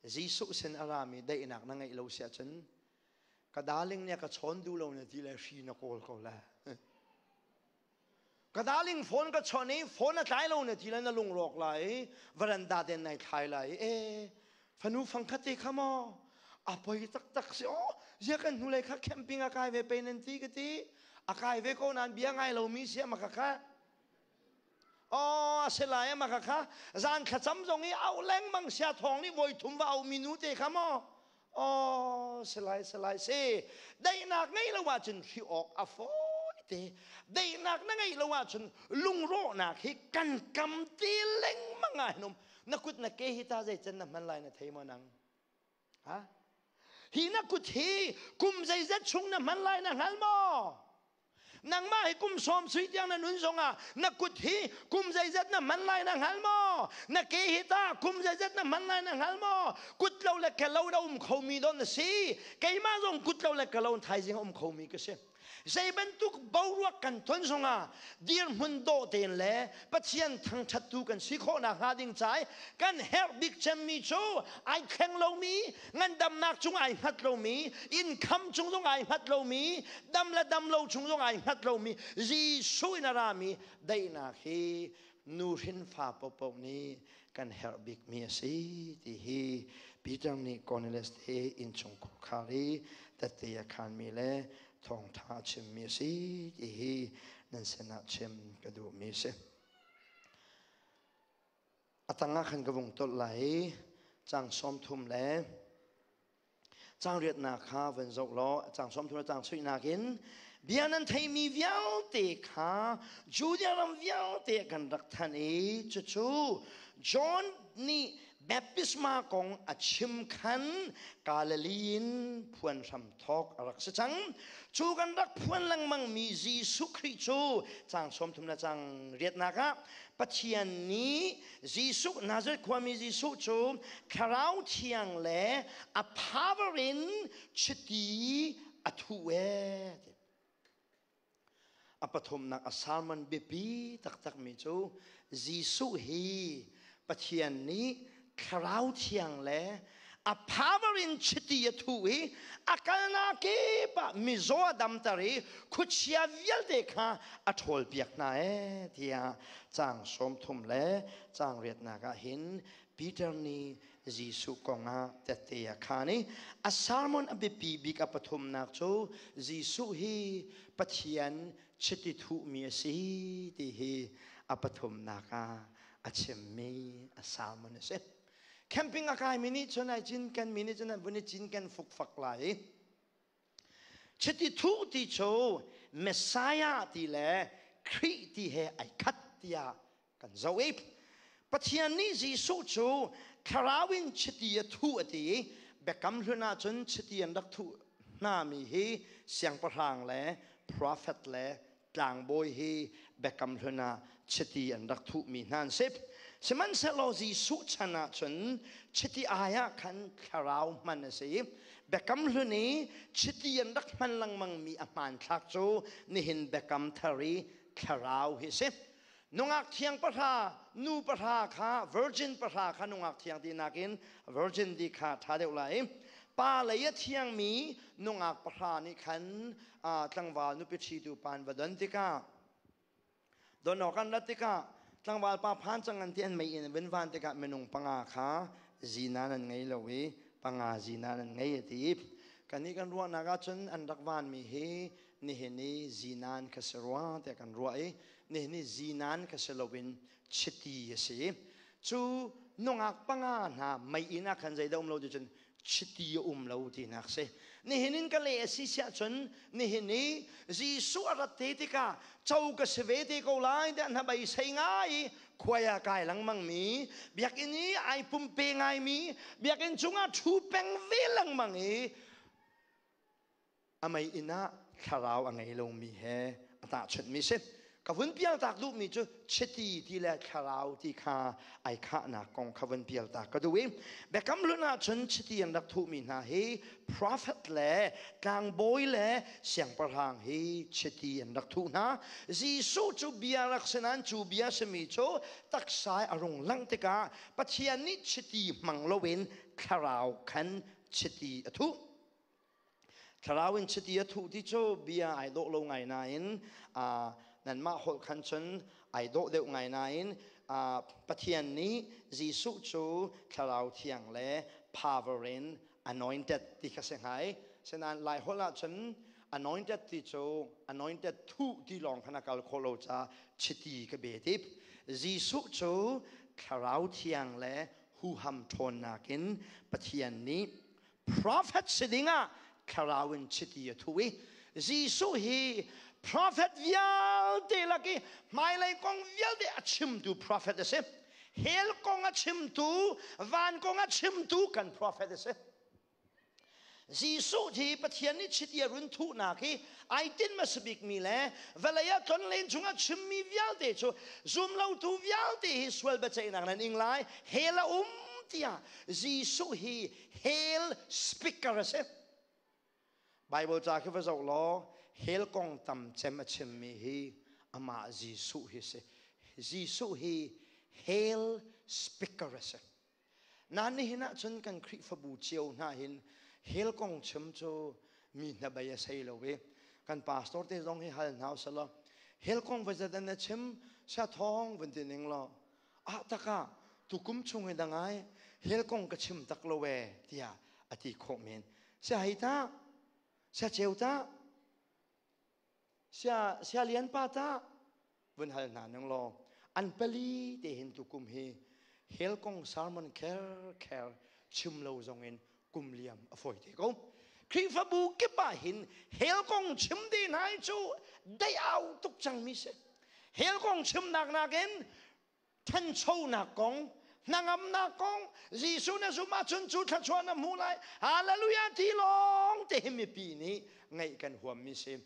Jesuh sin a rami daihnak na ngeih lo si ahcun ka darling nih a ka chawn duh lo na ti le hri na kawl ko le. Ka darling phone ka chawn i phone a tlai lo na ti le na lungrawk lai i varanda den nai thlai lai i e fanu fangkhat te kha maw a poi taktak si oh zia kan hnulei kha camping a kai ve pe nan ti ka ti a kai ve ko nan bia ngai lomi si ama ka kha Aw a si lai ama kha kha zan thlacam zong i auh lengmang sia thawng nih voi thum va auh mi nu te kha maw aw si lai si lai si daihnak ngei lo ahcun hri awk a fawi te daihnak na ngeih lo ahcun lungrawhnak hi kan kam ti lengmang ah hin um na kut na ke hi ta zei can na hman lai na thei maw nang ha hi na kut hi kum zeizat chung na hman lai na hngal maw Nangmah hi kum sawm sui tiang na nun zongah na kut hi kum zeizat na hman lai na hngal maw? Na ke hi tah kum zeizat na hman lai na hngal maw? Kut lo le ke lo na um khomi don na si. Keimah zong kut lo le ke lo thaizing a um khomi ka si. Zei bantuk boruak kan ton zongah dirhmun dawh tein le Pathian thangṭhattu kan si khawhnak hnga ding ca i kan herh bik cemmi cu ai thleng lomi ngandamnak cung ai hngat lomi income cung zong ai hngat lomi dam le dam lo chung zong ai hngat lomi Jesuh in a rami daihnak hi nu hrin fa paohpaoh nih kan herh bikmi a si ti hi Peter nih Cornelius te innchung khar i tette a khanmi le thawngṭha a chimmi a si ti hi nan sinah chim ka duhmi a si. A tangah khan ka vung tolh lai i cang 30 le cang riatnak kha van zoh law cang 30 le cang suihnak in bia nan theimi vialte kha Judea ram vialte kan rak thanh i cucu John nih Baptisma kong a chim khan Galilee in phuan hram thawk a rak si cang. Cu kan rak phuan lengmang mi Jesuh Khrih cu caang 30 le caang riatnak ah Pathian nih Jesuh Nazareth khuami Jesuh cu Thlarau Thiang le a power in chiti a thuh ee. A pathumnak a sermon biapi taktakmi cu Jesuh hi Pathian nih Thlarau Thiang le a power in chiti a thuh i a kalnak kip ah mizaw a damter i khuachia vialte kha a ṭhawlpiak hna ee tiah caang 30 le caang riatnak ah hin Peter nih Jesuh kong ah tette a khaan i a sermon a biapi bik a pathumnak cu Jesuh hi Pathian chiti thuhmi a si ti hi a pathumnak ah a chimmi a sermon a si. Camping a kaimi nih cun ai cinken mi nih cun an vun i cinken fukfak lai i chiti thuh ti cu Messiah ti le Khrih ti he ai khat tiah kan zoh i Pathian nih Jesuh cu thlarau in chiti a thuh a ti i Biakam Hlun ah cun chiti an rak thuh hnami hi siangpahrang le prophet le tlangbawi hi Biakam Hlun ah chiti an rak thuhmi hna an si. Sihmanhsehlaw Jesuh chan ah cun chiti ai ah khan thlarau hman a si i Biakam Hlun i chiti an rak hman lengmangmi a hmanthlak cu nihin Biakam Thar i thlarau hi a si. Nungak thiang pahra, nu pahra kha virgin pahra kha nungak thiang ti nakin virgin ti kha ṭha deuh lai. Pa lei a thiangmi nungak pahra nih khan tlangval nupi ṭhitu pa an va don tikah don awk an rat tikah tlangval pa phan cang an ti an mei in vun van tikah minung panga kha zinan an ngei lo i panga zinan an ngei a ti. Kannih kan ruahnak ahcun an rak vanmi hi nihin i zinan kha si rua tiah kan ruah i nihin i zinan kha si loin chiti a si. Cu nungak panga hna mei inn ah khan zeidah um lo ti cun chiti a um lo tinak si. Nihin in ka leh a si siah cun nihin i Jesuh a rat te tikah co ka si ve te ko lai tiah hna beisei ngai i khuai ah kai lengmang mi biakinn i ai pumpe ngai mi biakinn cungah ṭhu peng ve lengmang i a mei inn ah thlarau a ngei lomi he a tahchunhmi si. Ka vun pialtak duhmi cu chiti ti le thlarau ti kha ai khahnak kong kha vun pialtak ka duh i Biakam Hlun ah cun chiti an rak thuhmi hna hi prophet le tlangbawi le siangpahrang hi chiti an rak thuh hna. Jesuh cu bia rak si nain cu bia simi cu taksa a rung langh tikah Pathian nih chiti hmang loin thlarau khan chiti a thuh. Thlarau in chiti a thuh ti cu bia ai dawh lo ngai nain nanmah holh khan cun ai dawh deuh ngai nain Pathian nih Jesuh cu Thlarau Thiang le power in anointed ti kha si hnga i sinain Lai holh ah cun anointed ti cu anointed thuh ti lawng khan a kal khawh lo caah chiti ka be ti. Jesuh cu Thlarau Thiang le huham ṭhawnnak in Pathian nih prophet si dingah thlarau in chiti a thuh i Jesuh hi prophet vialte lak i hmailei kong vialte a chimtu prophet a si. Hell kong a chimtu, van kong a chimtu kan prophet a si. Jesuh hi Pathian nih chiti a run thuhnak hi ai tinh hmasa bikmi le vawlei ah tlonlen chungah chimmi vialte cu zumlotu vialte hi sual biaceihnak nan ing lai, hell a um tiah Jesuh hi hell speaker a si. Bible ca khi va zoh law hell kong tam cem a chimmi hi amah Jesuh hi si. Jesuh hi hell speaker a si. Nain nihin ah cun kan Khrihfabu cio hna hin hell kong chim cu mi hnabei a sei lo i kan pastor te zong hi hal hna usih law hell kong va zat na chim sia thawng vun ti ning law ah taka tukum chung hi dangai hell kong ka chim tak lo e tiah a ti khawh men sia hei ta sia ceu ta sia sia lian pa ta vun hal hna nang law an pali te hin tukum hi hell kong sermon kher kher chim lo zong in kum liam a fawi te ko Khrihfabu kip ah hin hell kong chim te hna hi cu dei au tuk cang mi si hell kong chimnak nakin ṭhanchonak kong, Hnangamnak kong Jesuh na zumh ahcun cu thluachuah na hmu lai. Hallelujah ti lawng te hi mipi nih ngaih kan huammi si.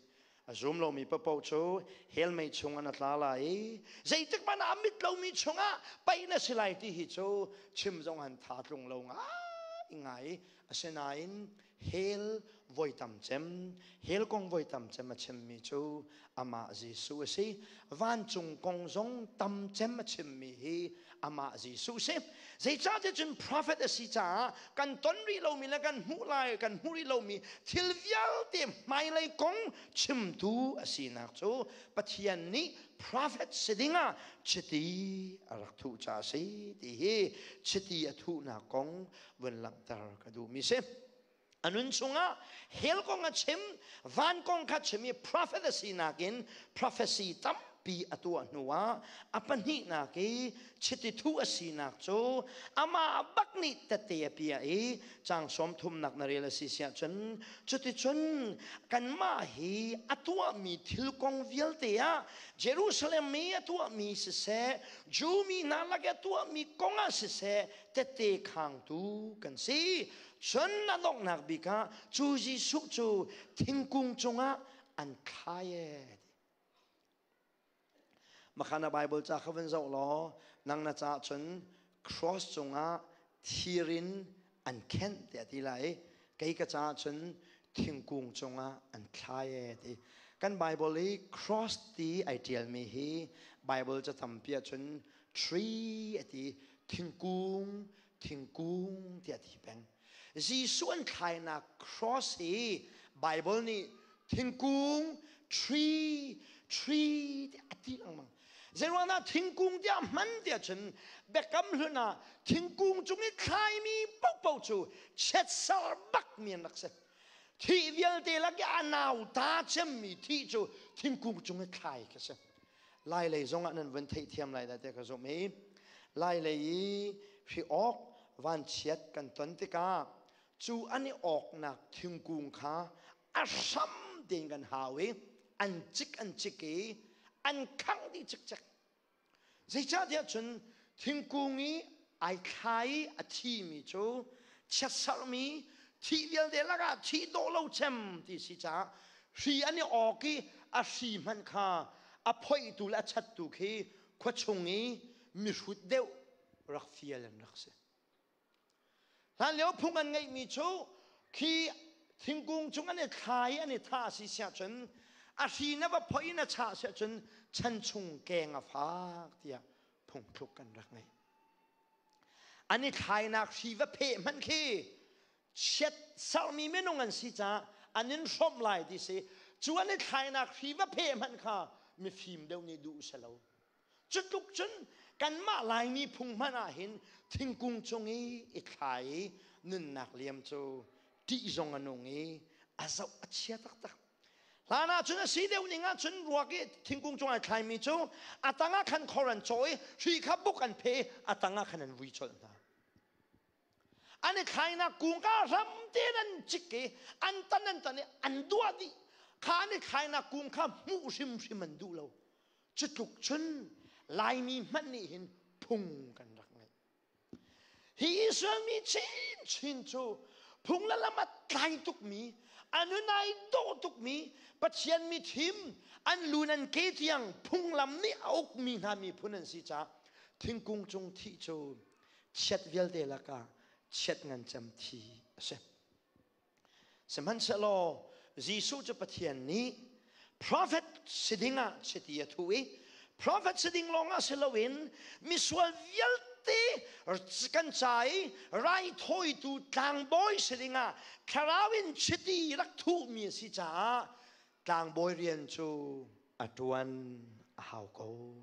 A zum lomi paoh cu hell mei chung an tla lai i zeitik hmanh ah a mit lomi chungah paih na si lai ti hi cu chim zong han tha tlung lo ngai ngai. Asinain hell voi tam cem, hell kong voi tam cem a chimmi cu amah Jesuh a si. Vancung kong zong tam cem a chimmi hi amah Jesuh si. Zeicahtiah cun prophet a si caah kan ton rih lomi le kan hmuh lai kan hmuh rih lomi thil vialte hmailei kong chimtu a sinak cu Pathian nih prophet si dingah chiti a rak thuh ca a si ti hi chiti a thuhnak kong vun langhter ka duhmi si. A nun chungah hell kong a chim, van kong kha chim i prophet a sinak in prophecy tampi a tuah hnuah a pahnihnak i chiti thuh a sinak cu amah bak nih tette a piah i caang sawm thumnak na rel a si siah cun cuticun kanmah hi a tuahmi thil kong vialte ah Jerusalem i a tuahmi siseh Jew mi hna lak i a tuahmi kong ah siseh tette khangtu kan si. Cun a donghnak bik ah cu Jesuh cu thingkung cungah an thlai e. Makhana Bible ca kha van zoh law nang na caah cun cross cungah thir in an khenh tiah ti lai. Kei ka caah cun thingkung cungah an thlai e ti. Kan Bible i cross ti ai ṭialmi hi Bible ca tampi ahcun tree a ti thingkung thingkung tiah ti peng. Jesuh an thlainak cross hi Bible nih thingkung tree tree tiah a ti lengmang. Zeiruangah thingkung tiah hman tiah cun biakam hlun ah thingkung cung i thlaimi paohpaoh cu chiatser bakmi an rak si. Thih vialte lak i a nauta cemmi thih cu thingkung cung i thlai khi si. Lai lei zongah nan vun theihthiam lai dah tiah ka zumh i Lai lei i hri awk vanchiat kan ton tikah cu an i awknak thingkung kha a hram tein kan hau i an cik an cik i an khangh dih cikcek. Zeicahtiah cun thingkung i ai thlai i a thimi cu chiatserhmi thih vialte lakah thih dawh lo cem ti si caah hri an i awk i a hri hmanh kha a phoihtu le a chattu khi khuachung i mihrut deuh rak fial an rak si. Hlanlio phung an ngeihmi cu khi thingkung cung an i thlai i an i thah si siah cun a hri na va phoih in a chah siah cun chan chung keng a fak tiah phungthluk kan rak ngei. An i thlainak hri va pheh hmanh khi chiat sermi minung an si caah an in hrawmh lai ti si. Cu an i thlainak hri va pheh hmanh kha mifim deuh nih duh si lo. Cutluk cun kanmah Laimi phung hmanh ah hin thingkung cung i i thlai i nunnak liam cu ṭih zong a nung i a zoh a chia taktak. Hlan ah cun a si deuh ning ah cun ruak i thingkung cung ai thlaimi cu a tang ah khan khor an cawh i hri kha buk an phe i a tang ah khan an vui colh hna. An i thlainak kung ka hram tein an cik i an tan an tan i an duah dih. Kha an i thlainak kung kha hmuh hrimhrim an duh lo. Cutluk cun Laimi hmanh nih hin phung kan rak ngeih. Hi Israel mi chinchin cu phung le lam a tlai tukmi, a nun ai dawh tukmi, Pathian mi thim, an lu nan ke tiang phunglam nih a ukmi hna miphun an si caah thingkung cung thih cu chiat vialte lakah chiat ngan cem thi a si. Sihmanhsehlaw Jesuh cu Pathian nih prophet si dingah chiti a thuh i prophet si ding lawngah si loin misual vialte kan ca i raithawitu tlangbawi si dingah thlarau in chiti rak thuhmi a si caah tlangbawi rian cu a ṭuan a hau ko.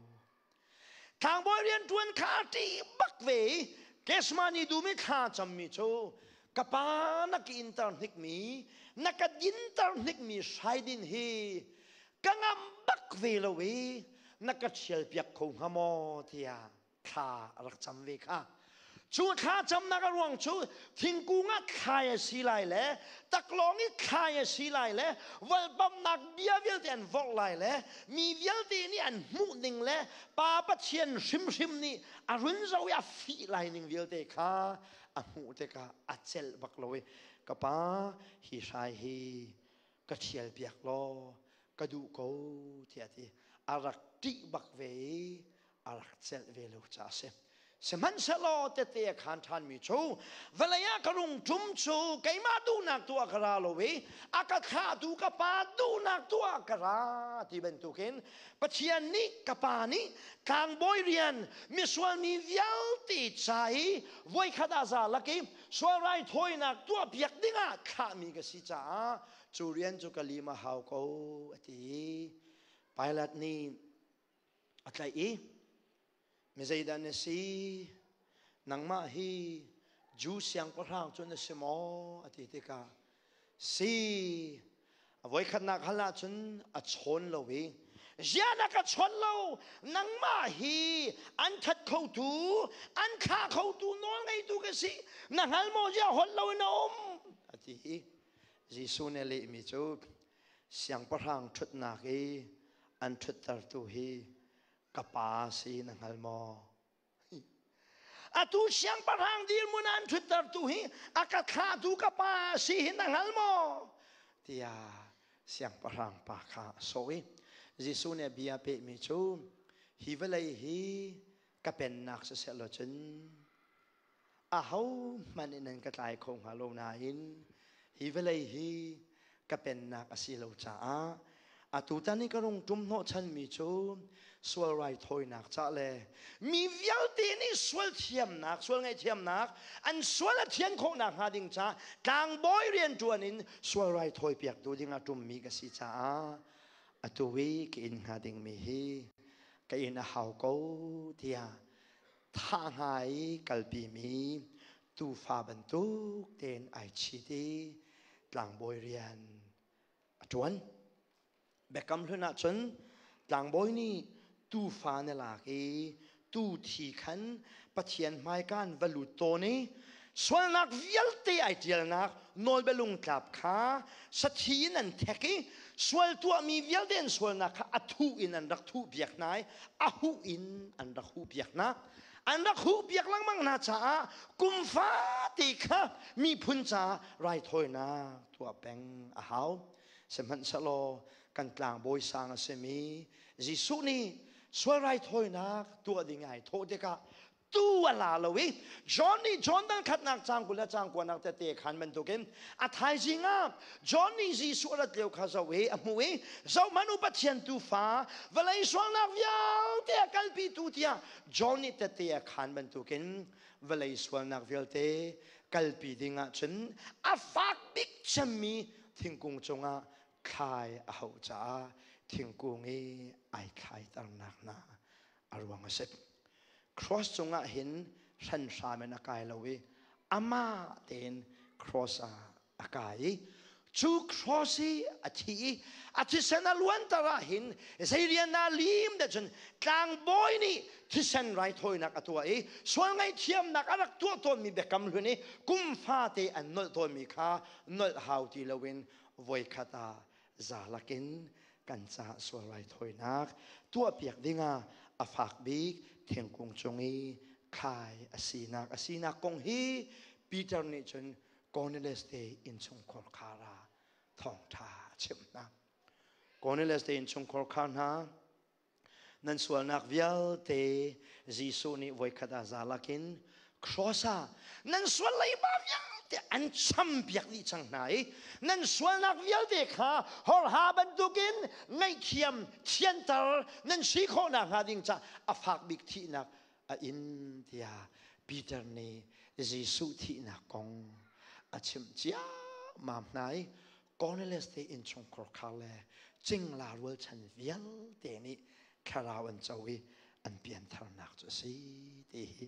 Tlangbawi rianṭuan kha a ṭih bak ve i Kesmani dum i thla cammi cu ka pa na ka inter hnikmi na ka dinter hnikmi hraidin hi ka ngam bak ve lo i na ka ṭhialpiak kho hnga maw tiah thla a rak cam ve kha. Cu thlacamnak a ruang cu thingkung ah thlai a si lai le taklawng i thlai a si lai le volpamnak bia vialte an vorh lai le mi vialte nih an hmuh ning le Pa Pathian hrimhrim nih a run zo i a fih lai ning vialte kha a hmuh tikah a celh bak lo i ka pa hi hrai hi ka ṭhial piak law ka duh ko tiah ti a rak ṭih bak ve i a rak celh ve lo ca a si. Sihmanhsehlaw tete a khaan ṭhanmi cu vawlei ah ka rung ṭum cu keimah duhnak tu ah ka ra lo i a ka thlahtu ka pa duhnak tu ah ka ra ti bantukin Pathian nih ka pa nih tlangbawi rian misual mi vialte ca i voikhat ah za lak i sual raithawinak tuahpiak dingah thlahmi ka si caah cu rian cu ka lim a hau ko a ti. Pilate nih a tlaih i mi zeidah na si nangmah hi Jew siangpahrang cu na si maw a ti tikah si a voikhatnak hal ahcun a chawn lo i ziah na ka chawn lo nangmah hi an that khotu an thlah khotu nawl ngeitu ka si na hngal maw ziah holh lo in a um a ti i Jesuh nih a lehmi cu siangpahrang ṭhutnak i an ṭhuttertu hi ka pa si na hngal maw? Atu siangpahrang dirhmun an ṭhuttertu hi a ka thlahtu ka pa si hi na hngal maw? Tiah siangpahrang pa kha a sawh i Jesuh nih bia pehmi cu hi vawlei hi ka pennak siseh law cun Ahohmanh in nan ka tlai kho hnga lo nain hi vawlei hi ka pennak a si lo caah atutan i ka rung ṭum hnawhchanmi cu sual raithawinak ca le mi vialte nih sual thiamnak, sual ngaihthiamnak, an sual a thian khawhnak hnga ding ca tlangbawi rianṭuan in sual raithawi piaktu ding a ṭummi ka si caah atu i ka inn hnga dingmi hi ka inn a hau ko tiah thah hnga i kalpimi tuufa bantuk tein ai chit i tlangbawi rian a ṭuan. Biakam hlun ahcun tlangbawi nih tuufa na lak i tuu thi khan Pathian hmaika an va lut tawn i sualnak vialte ai ṭialnak nawlbia lungtlap kha sathi in an thek i sual tuahmi vialte an sualnak kha a thuh in an rak thuh piak hna i a huh in an rak huh piak hna an rak huh piak lengmang hna caah kum fate kha miphun caah raithawinak tuah peng a hau sihmanhsehlaw kan tlangbawi sang a simi Jesuh nih sual raithawinak tuah ding ai thawh tikah tu a la lo i John nih John dal khatnak cang 20 le cang kuanak tete khan bantukin a thaizing ah John nih Jesuh a rat lio kha zoh i a hmuh i zohhmanh u Pathian tuufa vawlei sualnak vialte a kalpitu tiah John nih tete a khan bantukin vawlei sualnak vialte kalpi ding ah cun a fak bik cemmi thingkung cungah thlai a hauh caah thingkung i ai thlaiternak hna a ruang a si. Cross cungah hin hranhram in a kai lo i amah tein cross ah a kai i cu cross i a thi i a thisen a luanter ah hin zei rian dah lim de cun tlangbawi nih thisen raithawinak a tuah i sual ngaihthiamnak a rak tuah tawnmi biakam hlun i kum fate an nolh tawnmi kha nolh hau ti loin voikhat ah zalak in kan caah sual raithawinak tuahpiak dingah a fak bik thingkung cung i thlai a sinak a sinak kong hi Peter nih cun Cornelius te innchungkhar khar ah thawngṭha a chimh hna. Cornelius te innchungkhar khar hna Nan sualnak vialte Jesuh nih voikhat ah zalak in cross ah nan sual leiba vialte an champiak dih cang hna i nan sualnak vialte kha horha bantukin ngaihthiam thianter nan si khawhnak hnga ding ca a fak bik thihnak a in tiah Peter nih Jesuh thihnak kong a chimh ciammam hna i Cornelius te innchungkhar khar le cingla rualchan vialte nih thlarau an co i an piantharnak cu a si ti hi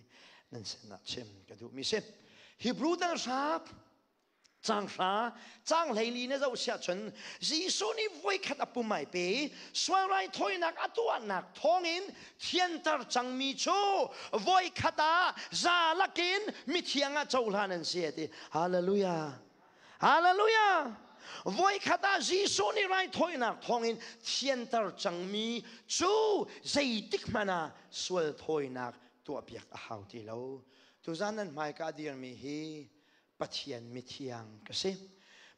nan sinah chim ka duhmi si. Hebrew dal hrap Caang hra, caang 14 na zoh siah cun Jesuh nih voikhat a pum ai pe i sual raithawinak a tuahnak thawngin thianter cangmi cu voikhat ah za lakin mithiang ah cohlan an si a ti. Hallelujah. Hallelujah. Voikhat ah Jesuh nih raithawinak thawngin thianter cangmi cu zeitik hmanh ah sual thawinak tuahpiak a hau ti lo. Tuzan nan hmaika a dirmi hi Pathian mithiang ka si.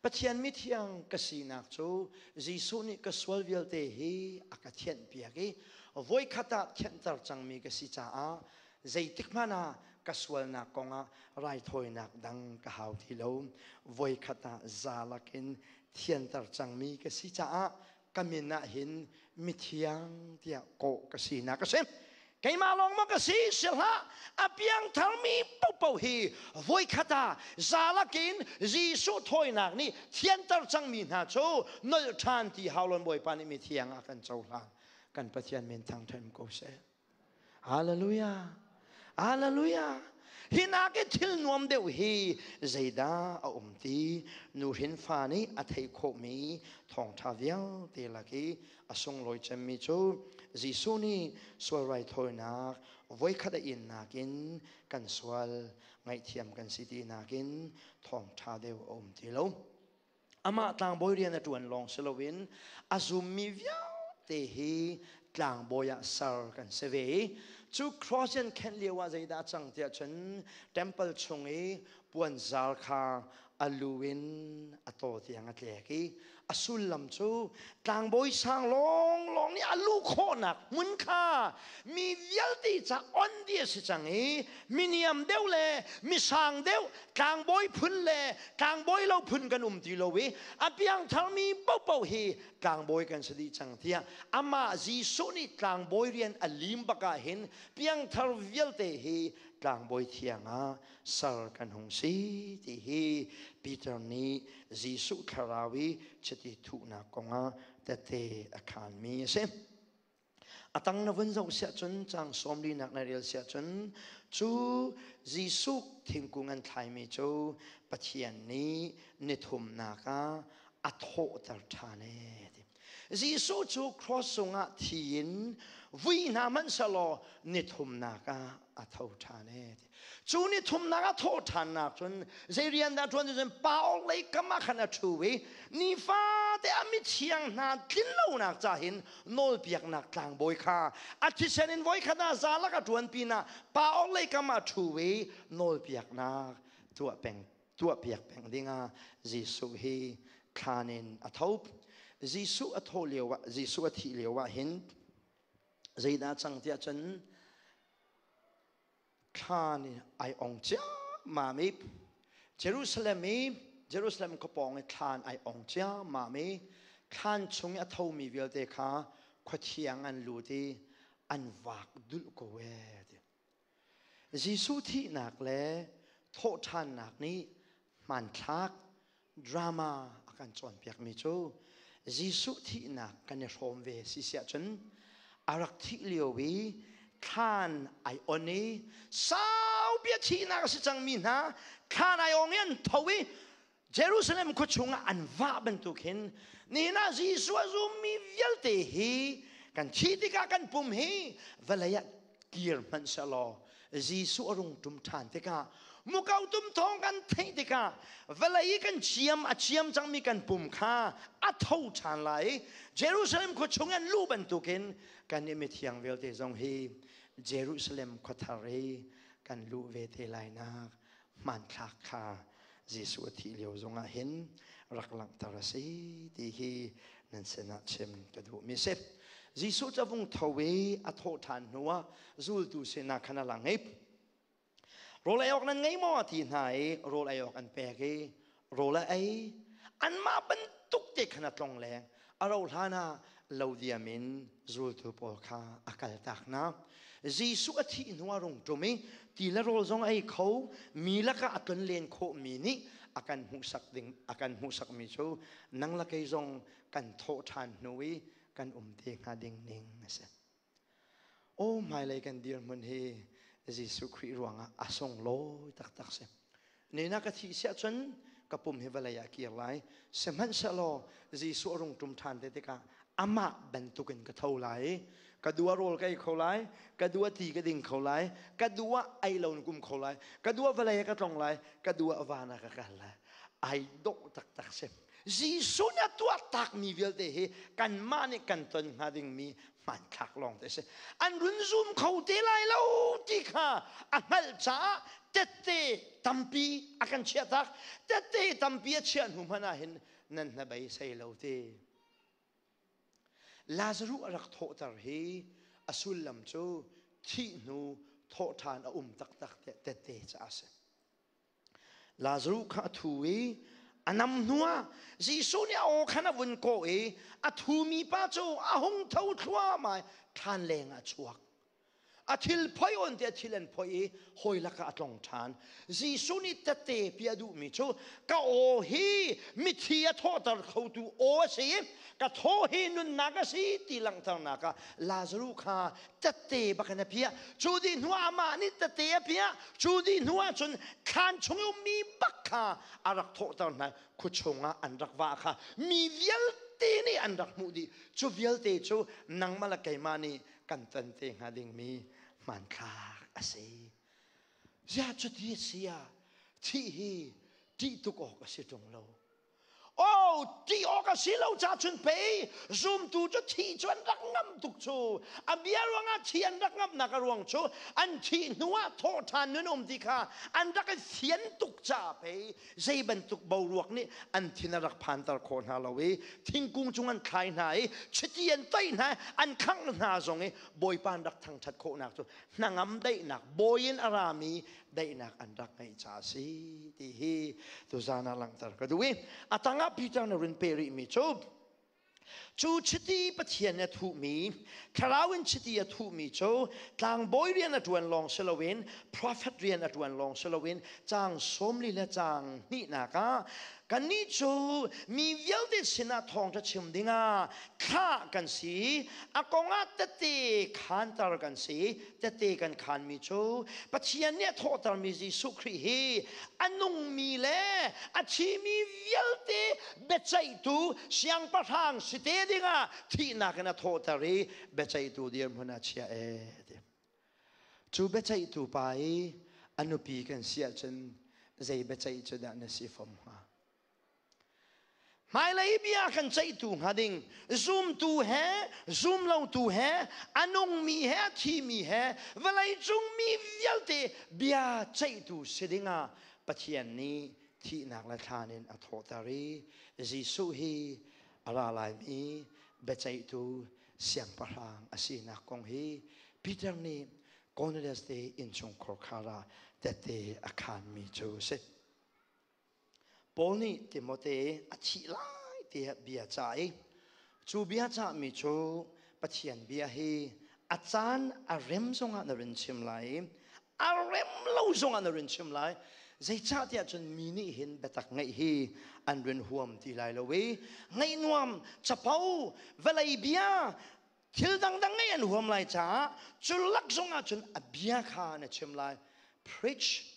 Pathian mithiang ka sinak cu Jesuh nih ka sual vialte hi a ka thianhpiak i voikhat ah thianhter cangmi ka si caah zeitik hmanh ah ka sualnak kongah raithawinak dang ka hau ti lo. Voikhat ah zalak in thianter cangmi ka si caah ka min ah hin mithiang tiah kawh ka sinak a si. Keimah lawng maw ka si si hlah, a piangtharmi paohpaoh hi voikhat ah zalakin Jesuh thawinak nih thianter cangmi hna cu nolh ṭhan ti hau lon Bawipa nih mithiang a kan cohlan. Kan Pathian min thangṭhat ko seh. Hallelujah. Hallelujah. Hi nak i thil nuam deuh hi zeidah a um ti nuhrin fa nih a theih khawhmi thawngṭha vialte lak i a sunglawi cemmi cu Jesuh nih sual raithawinak voikhat a innak in kan sual ngaihthiam kan si ti nakin thawngṭha deuh a um ti lo. Amah tlangbawi rian a ṭuan lawng si loin a zummi vialte hi tlangbawi ah ser kan si ve i cu cross an khenh lio ah zeidah a cang tiah cun temple chung i puanzar kha a lu in a taw tiang a tlek i a sullam cu tlangbawi sang lawnglawng nih a luh khawhnak hmun kha mi vialte ca on dih a si cang i miniam deuh le misang deuh tlangbawi phun le tlangbawi lo phun kan um ti lo i a piangtharmi paohpaoh hi tlangbawi kan si dih cang tiah amah Jesuh nih tlangbawi rian a lim bak ah hin piangthar vialte hi tlangbawi thiang ah ser kan hung si ti hi Peter nih Jesuh thlarau i chiti thuhnak kongah tete a khaanmi a si. A tang na vun zoh siah cun caang 40nak na rel siah cun cu Jesuh thingkung an thlaimi cu Pathian nih nithumnak ah a thawhter ṭhan ee ti. Jesuh cu cross cungah thi in vui hna hmanh selaw nithumnak ah a tho ṭhan ee ti. Cu ni thumnak a thawh ṭhannak cun zei rian dah ṭuan cun Paul lei kam ah khan a ṭhu i nifate a mithiang hna tlinlonak ca hin nawlpiaknak tlangbawi kha a thisen in voikhat ah zalak a ṭuan pinah Paul lei kam ah ṭhu i nawlpiaknak tuah peng tuahpiak peng dingah Jesuh hi thlan in a tho. Jesuh a thawh lio ah Jesuh a thih lio ah hin zeidah cang tiah cun thlan in ai ong ciammam i Jerusalem i Jerusalem khuapawng i thlan ai ong ciammam i thlan chung i a thomi vialte kha khuathiang an lut i an vak dulh ko ee ti. Jesuh thihnak le thawhṭhannak nih hmanthlak drama a kan cawnpiakmi cu Jesuh thihnak kan i hrawm ve si siah cun a rak thih lio i thlan ai on i saupi a thihnak a si cangmi hna thlan ai ong i an tho i Jerusalem khua chungah an vah bantuk hin nihin ah Jesuh a zummi vialte hi kan thih tikah kan pum hi vawlei ah kir hmanh sehlaw Jesuh a rung ṭum ṭhan tikah muko tum thawng kan theih tikah vawlei i kan chiam a chiam cangmi kan pum kha a tho ṭhan lai i Jerusalem khua chung an luh bantukin kan i mithiang vialte zong hi Jerusalem khua thar i kan luh ve te lai nak hmanthlak kha Jesuh a thih lio zongah hin rak langhter a si ti hi nan sinah chim ka duhmi si. Jesuh cu a vung tho i a thawh ṭhan hnuah zultu sinah khan a lang i rawl ei awk nan ngei maw a ti hna i rawl ei awk an pek i rawl a ei anmah bantuk te khan a tlong leng a rauh hlan ah lo diam in zultu pawl kha a kaltak hna. Jesuh a thih hnu ah rung ṭum i ti le rawl zong ei kho mi lakah a tlonlen khawhmi nih a kan hmuhsak ding a kan hmuhsakmi cu nang le kei zong kan thawh ṭhan hnu i kan um te hnga ding ning a si. Aw hmailei kan dirhmun hi Jesuh Khrih ruangah a sunglawi taktak si. Nina ka thih siah cun Ka pum hi vawlei ah kir lai. Sihmanhsehlaw Jesuh a rung ṭum ṭhan te tikah amah bantukin ka tho lai. Ka duh ah rawl ka ei kho lai, ka duh ah ti ka ding kho lai, ka duh ah ei lo in kum kho lai, ka duh ah vawlei ah ka tlong lai, ka duh ah van ah ka kal lai. Ai dawh taktak si. Jesuh nih a tuah takmi vialte hi kanmah nih kan ton hnga dingmi hmanthlak lawng te si. An run zum kho te lai lo ti kha a hngalh caah tette tampi a kan chiah tak. Tette tampi a chiah hnu hmanh ah hin nan hnabei sei lo te. Lazaruh a rak thawhter hi a sullam cu thih hnu thawhṭhan a um taktak tiah tette caah a si. Lazaruh kha a thu i a nam hnuah Jesuh nih a aw khan a vun kawh i a thumi pa cu a hung tho thluahmah i thlan leng ah a chuak. A thil phoi on te a thil an phoi i hawi lakah a tlong ṭhan. Jesuh nih tette pi a duhmi cu ka aw hi mithi a thawhter khotu aw a si i ka thaw hi nunnak a si ti langhternak ah Lazaruh kha tette bak in a piah. Cu dih hnuah amah nih tette a piah. Cu dih hnuah cun thlan chung i ummi bak kha a rak thawhter hna. Khua chungah an rak vah kha mi vialte nih an rak hmuh dih. Cu vialte cu nangmah le keimah nih kan ton te hnga dingmi hmanthlak a si. Ziah cuti a si ah thih hi ṭih tuk awk a si ṭung lo. Oh, ti awk a si lo ca cun pei zumtu cu thi cu an rak ngam tuk cu. A bia ruangah thi an rak ngamnak a ruang cu an thih hnuah thawh ṭhan nun um ti kha an rak i fian tuk caah pei zei bantuk boruak nih an thin a rak phanter khawh hna lo i thingkung cung an thlai hna i chiti an toih hna i an khangh hna zong i Bawipa an rak thangṭhat khawhnak cu hnangam daihnak bawi in a rami daihnak an rak ngeih ca a si ti hi tuzan ah langhter ka duh i a tangah Peter nih run pe rihmi cu cu chiti Pathian a thuhmi thlarau in chiti a thuhmi cu tlangbawi rian a ṭuan lawng si loin prophet rian a ṭuan lawng si loin caang 40 le caang hnihnak ah kannih cu mi vialte sinah thawngṭha chim dingah thlah kan si. A kongah tette khaanter kan si. Tette kan khaanmi cu Pathian nih a thawhtermi Jesuh Khrih hi a nungmi le a thimi vialte biaceihtu siangpahrang si te dingah thihnak in a thawhter i biaceihtu dirhmun ah chia e ti. Cu biaceihtu pa i a nupi kan si ahcun zei biaceih cu dah na si fom hnga? Hmailei bia kan ceihtu hnga ding zumtu he zumlotu he a nungmi he a thimi he vawleicung mi vialte bia ceihtu si dingah Pathian nih thihnak le thlan in a thawhter i Jesuh hi a ra laimi biaceihtu siangpahrang a sinak kong hi Peter nih Cornelius te innchungkhar khar ah tette a khaanmi cu a si. Paul nih Timote a thih lai tiah bia cah i cu bia cahmi cu Pathian bia hi a caan a rem zongah na rin chim lai i a rem lo zongah na rin chim lai. Zeicahtiah cun mi nih hin biatak ngeih hi an rin huam ti lai lo i ngaih nuam capo vawlei bia thil dangdang ngeih an huam lai caah cu lak zongah cun a bia kha na chim lai. Preach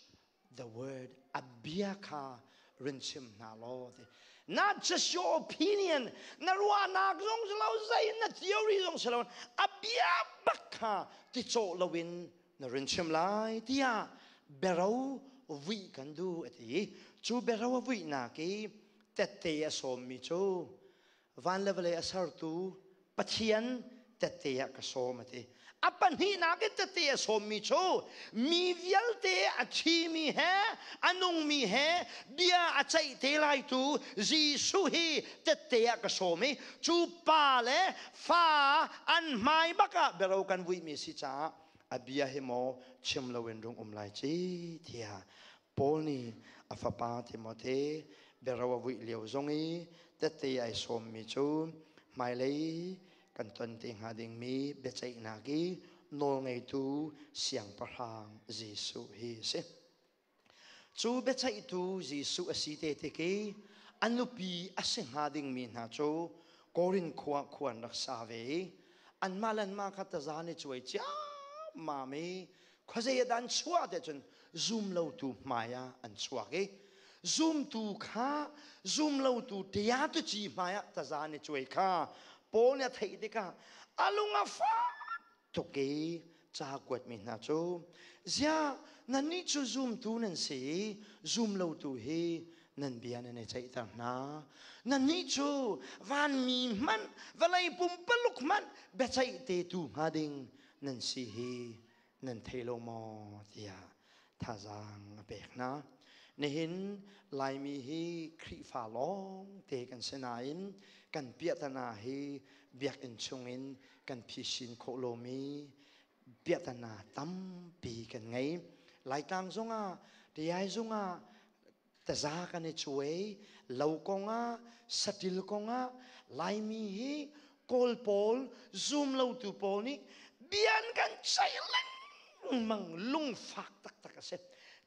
the word, a bia kha rin chim hna law ti. Not just your opinion, na ruahnak zong si lo, zei na theory zong si lo, a bia bak kha ti cawh loin na rin chim lai tiah bero vui kan du a ti. Cu bero a vuihnak i tette a sawmmi cu van le vawlei a sertu Pathian tette ah ka sawm a ti. A pahnihnak in tette a sawmmi cu mi vialte a thimi he a nungmi he bia a ceih te laitu Jesuh hi tette ah ka sawm i cu pa le fa an hmai bak ah biaro kan vuimi si caah a bia hi maw chim loin rung um lai ci tiah Paul nih a fapa Timote biaro a vuih lio zong i tette ai sawmmi cu hmailei kan ton te hnga dingmi biaceihnak i nawlngeitu siangpahrang Jesuh hi a si. Cu biaceihtu Jesuh a si te tik i a nupi a si hnga dingmi hna cu Korin khua khua an rak sa ve i anmah le anmah kha taza an i cuai ciammam i khuazei ah dah an chuah tiah cun zumlotu hmai ah an chuak i. Zumtu kha zumlotu tia tu ci hmaiah taza ni cuai kha Paul nih a theih tikah a lung a fak tuk i ca kuatmi hna cu, ziah nannih cu zumtu nan si i zumlotu hi nan bia nan i ceihter hna? Nannih cu vanmi hmanh, vawlei pumpaluk hmanh biaceih tetu hnga ding nan si hi nan thei lo maw? tiah thazaang a pek hna. Nihin Laimi hi Khrihfa lawng te kan si nain kan piahtana hi biakinn chungin kan phisin khawh lomi piahtana tampi kan ngei. Laitlang zongah, Tiai zongah taza kan i cuai. Lo kongah, satil kongah Laimi hi Kawl pawl, zum lotu pawl nih bian kan ceih lengmang. Lungfak taktak a si.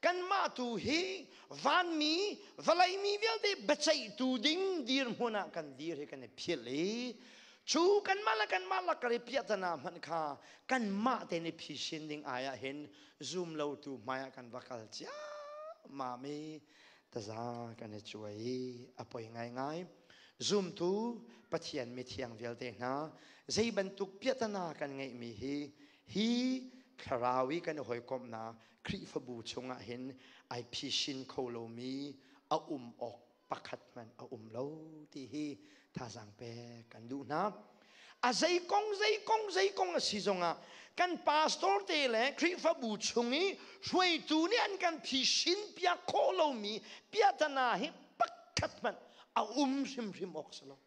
Kanmah tu hi vanmi, vawleimi vialte biaceihtu ding dirhmun ah kan dir hi kan i philh i cu kanmah le kanmah lakar i piahtana hmanh kha kanmah te nih phisin ding ai ah hin zum lotu hmai ah kan va kal ciammam i taza kan i cuai i a poi ngaingai. Zumtu Pathian mithiang vialte hna, zei bantuk piahtana kan ngeihmi hi hi thlarau i kan i hawikomhnak Khrihfabu chungah hin ai phisin kho lomi a um awk pakhat hmanh a um lo ti hi thazaang pek kan duh hna. A zei kong, zei kong, zei kong a si zongah kan pastor te le Khrihfabu chung i hruaitu nih an kan phisin piak khawh lomi piahtana hi pakhat hmanh a um hrimhrim awk si lo.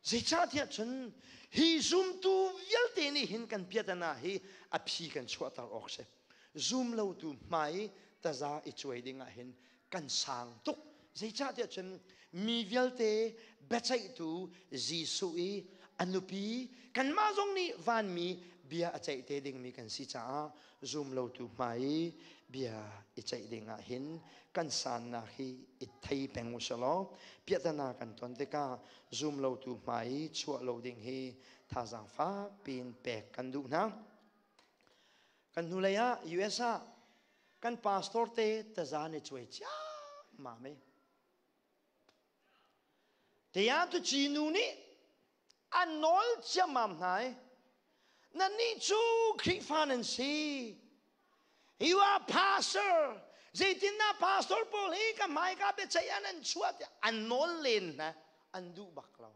Zeicahtiah cun hi zumtu vialte nih hin kan piahtana hi a phi kan chuahter awk si. Zum lotu hmai taza i cuai ding ah hin kan sang tuk. Zeicahtiah cun mi vialte biaceihtu Jesuh i a nupi kanmah zong nih vanmi bia a ceih te dingmi kan si caah zum lotu hmai i bia i ceih ding ah hin kan sannak hi i thei peng u law, piahtana kan ton tikah zum lotu hmai i chuah lo ding hi thazaang fak piin pek kan duh hna. Kan hnulei ah US ah kan pastor te taza ni cuai ciammam i Tiah tu nu nih an nawl ciammam hna i, nannih cu Khrihfa nan si, you are pastor, zeitindah pastor pawl hi ka hmaika biaceih ah nan chuah? Tiah an nawl len hna. An duh bak lo.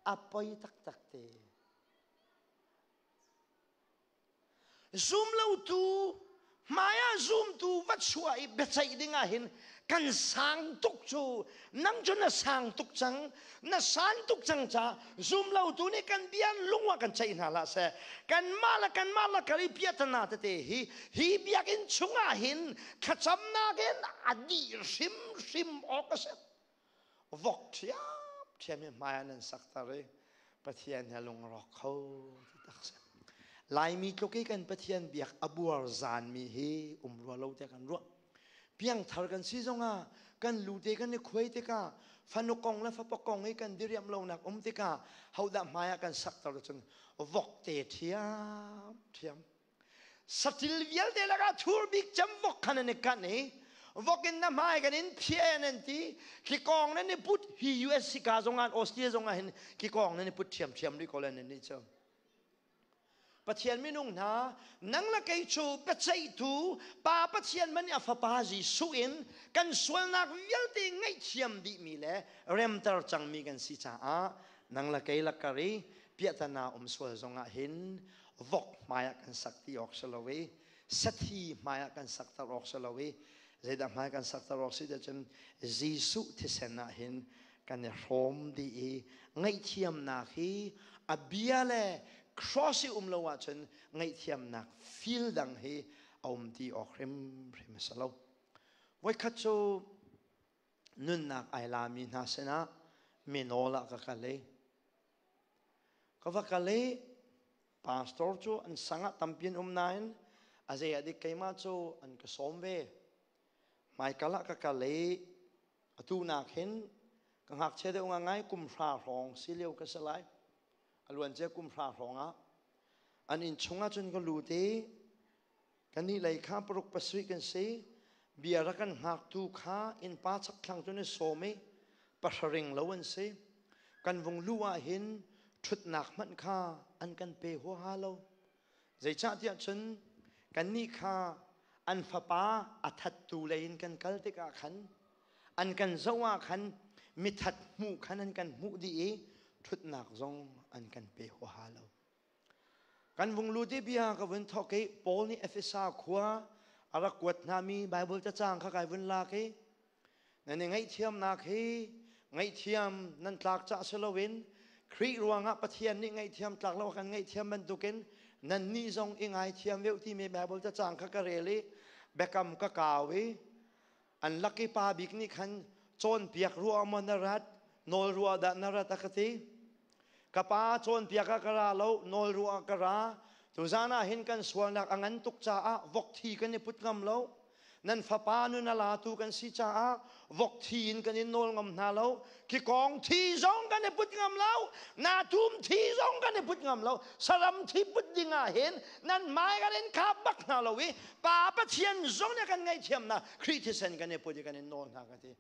A poi taktak te. Zumlotu hmaiah zumtu va chuah i biaceih ding ah hin kan sang tuk cu. Nang cu na sang tuk cang, na san tuk cang ca zumlotu nih kan bia lung ah kan ceih hna hlah seh. Kanmah le kanmah lakar i piahtana tete hi hi biakinn chungah hin thlacamnak in a dih hrimhrim awk a si. Vok ṭhiamṭhiam hi hmai ah nan sakter i Pathian he lungrawk kho ti tak si. Laimi tluk i kan Pathian biak a buar zaanmi hi um rua lo tiah kan ruah. Piangthar kan si zongah kan lu te kan i khuai tikah, fanu kong le fapa kong i kan diriam lonak um tikah, hodah hmai ah kan sakter cun vok te ṭhiamṭhiam. Satil vialte lakah thur bik cem vok khan an i kanh i vok in na hmai kan in phiah nan ti. Kikawng nan i put hi US sika zong ah, Austria zong ah hin kikawng nan i put ṭhiamṭhiam rih ko le nan nih cu. Pathian minung hna, nang le kei cu biaceihtu Pa Pathian man nih a fapa Jesuh in kan sualnak vialte ngaihthiam dihmi le remter cangmi kan si caah, nang le kei lakar i piahtana um sual zongah hin vok hmaiah kan sak ti awk si lo i, sathi hmaiah kan sakter awk si lo i, zeidah hmai kan sakter awk si cun Jesuh thisen ah hin kan i hrawm dih i ngaihthiamnak hi a bia le cross i um lo ahcun ngaihthiamnak feel dang hi a um ti awk hrimhrim a si lo. Voikhat cu nunnak ai lami hna sinah minawl ah ka kal i ka va kal i pastor cu an sang ah tampi an um nain a zei ah dik keimah cu an ka sawm ve. Hmaikal ah ka kal i atu nak hin ka ngakchia deuh ngai, kum 10 hrawng si lio ka si lai, a luancia kum 10 hrawng ah. An inn chung ah cun ka lut i kan nih lei kha paruk pasarih kan si. Bia rak kan hngaktu kha innpa chakthlang cu na sawm i pahraring lo an si. Kan vung luh ah hin ṭhutnak hmanh kha an kan pe huaha lo. Zeicahtiah cun kannih kha an fapa a thattu lei in kan kal tikah khan an kan zoh ah khan mithat hmuh khan an kan hmuh dih i ṭhutnak zong an kan pe huaha lo. Kan vung lut i bia ka vun thawk i Paul nih Efesa khua a rak kuat hnami Baibal cacang kha kai vun lak i nan i ngaihthiamnak hi ngaihthiam nan tlak cah si loin Khrih ruangah Pathian nih ngaihthiam tlak lo kan ngaihthiam bantukin nannih zong i ngaithiam ve timi Baibal cacang kha ka rel i biakam ka kau i an lak i pa bik nih khan cawnpiak ruah maw na rat nawl ruah dah na rat a ka ti ka pa cawnpiak ah ka ra lo nawl ruah ah ka ra tuzan ah hin kan sualnak a ngan tuk caah vok thi kan i put ngam lo nan fapa nun a latu kan si caah vok thi in kan in nawl ngam hna lo kikawng thi zong kan i put ngam lo natum thi zong kan i put ngam lo saram thi put ding ah hin nan mai kan in khap bak hna lo i Pa Pathian zong nih kan ngaihthiam na Khrih thisen kan i put i kan in nawl hna ka ti.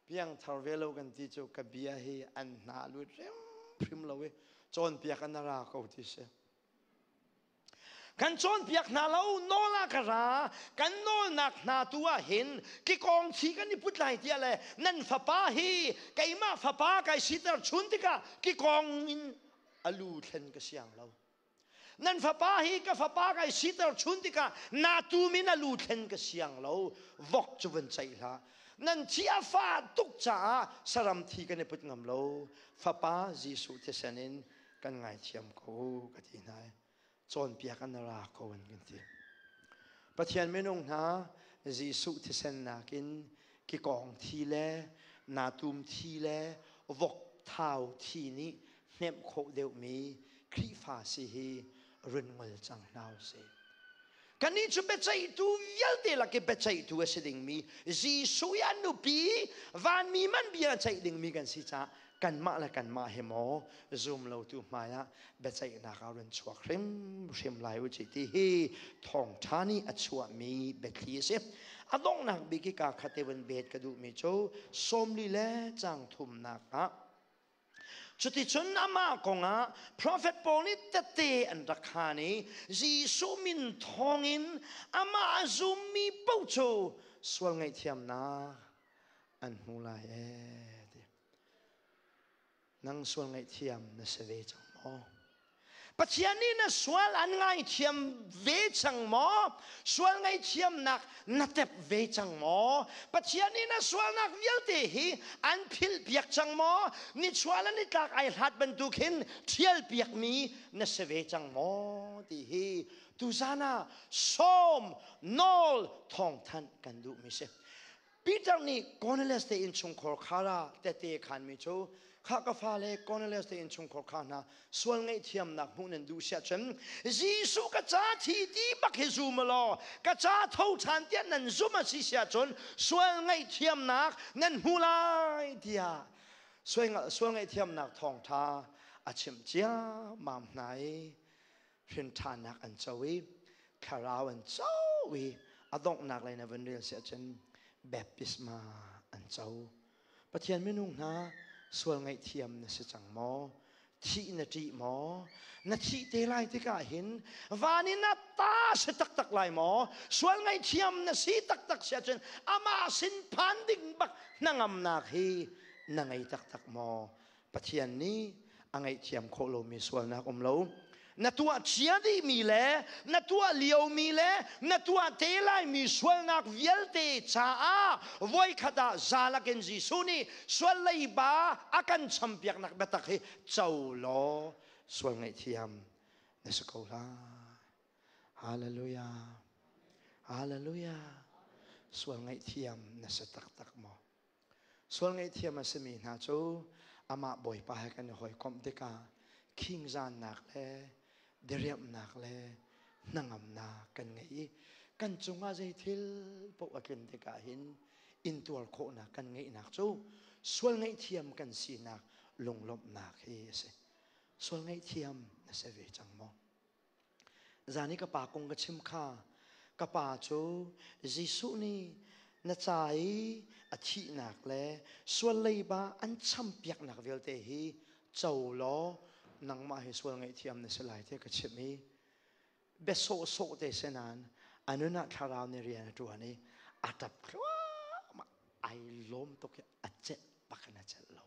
Piangthar ve lo kan ti cu ka bia hi an hna lut hrimhrim lo i cawnpiak an ra ko ti si. Kan cawnpiak hna lo nawl ah ka ra kan nawlnak hna tu ah hin kikawng thi kan i put lai tiah le nan fapa hi keimah fapa kai siter chun tikah kikawng in alu thlen ka siang lo. Nan fapa hi ka fapa kai siter chun tikah na tum in a lu thlen ka siang lo vok cu vun ceih hlah nan thi a fa tuk caah saram thi kan i put ngam lo fapa Jesuh thisen in kan ngaithiam ko ka ti hna cawnpiak an ra ko an kan ti Pathian minung hna Jesuh thisen nakin kikawng thi le natum thi le vok thau thi nih hnemh khawh deuhmi Khrihfa si hi run ngol cang hna usih. Kannih cu biaceihtu vialte lak i biaceihtu a si dingmi Jesuh i an nupi vanmi man bia a ceih dingmi kan si caah kanmah le kanmah hi maw zum lotu hmaiah biaceihnak ah run chuak hrimhrim lai u ci ti hi thawngṭha nih a chuahmi biathli a si. A donghnak bik i kaa khat i vun bet ka duhmi cu sawmli le caang thumnak ah Cuticun amah kongah profet pawl nih tette an rak khaan i Jesuh min thawngin amah a zummi paoh cu sual ngaihthiamnak an hmu lai ee ti. Nang sual ngaihthiam na si ve cang maw? Pathian nih na sual an ngaithiam ve cang maw? Sual ngaihthiamnak na tep ve cang maw? Pathian nih na sualnak vialte hi an philhpiak cang maw? Nichuah le nitlak ai hlat bantuk hin ṭhialpiakmi na si ve cang maw? Ti hi tuzan ah sawm nawl thawngthanh kan duhmi si. Peter nih Cornelius te innchungkhar khar ah tete khanmi cu kha ka fale Cornelius te innchungkhar kha hna sual ngaihthiamnak hmuh nan duh siah cun Jesuh ka ca thi ti bak hi zum law ka ca tho ṭhan tiah nan zum a si siah cun sual ngaihthiamnak nan hmu lai tiah sual ngaihthiamnak thawngṭha a chimh ciammam hna i hrinṭhannak an co i thlarau an co i a donghnak lei na vun rel si ahcun baptisma an co. Pathian minung hna sual ngaihthiam na si cang maw? Thih na ṭih maw? Na thih te lai tikah hin van in a ta si taktak lai maw? Sual ngaihthiam na si taktak si ahcun amah sin phan ding bak hnangamnak hi na ngei taktak maw? Pathian nih a ngaihthiam khawh lomi sualnak um lo. Na tuah cia dihmi le na tuah liomi le na tuah te laimi sualnak vialte caah voikhat ah zalak in Jesuh nih sual leiba a kan champiaknak biatak hi co law sual ngaihthiam na si ko lai. Hallelujah. Hallelujah. Sual ngaihthiam na si taktak maw? Sual ngaihthiam a simi hna cu amah Bawipa he kan i hawikomh tikah khingzannak le diriamhnak le hnangamnak kan ngei i kan cungah zei thil paoh a tlun tikah hin intuar khawhnak kan ngeihnak cu sual ngaihthiam kan sinak lunglawmhnak hi a si. Sual ngaihthiam na si ve cang maw? Zan i ka pa kong ka chim kha ka pa cu Jesuh nih Na ca i a thihnak le sual leiba an champiaknak vialte hi co law nangmah hi sual ngaihthiam na si lai tiah ka chimh i bia sawhsawh te si nain a nun ah thlarau nih rian a ṭuan i a ṭap thluahmah, ai lawm tuk i a celh bak in a celh lo.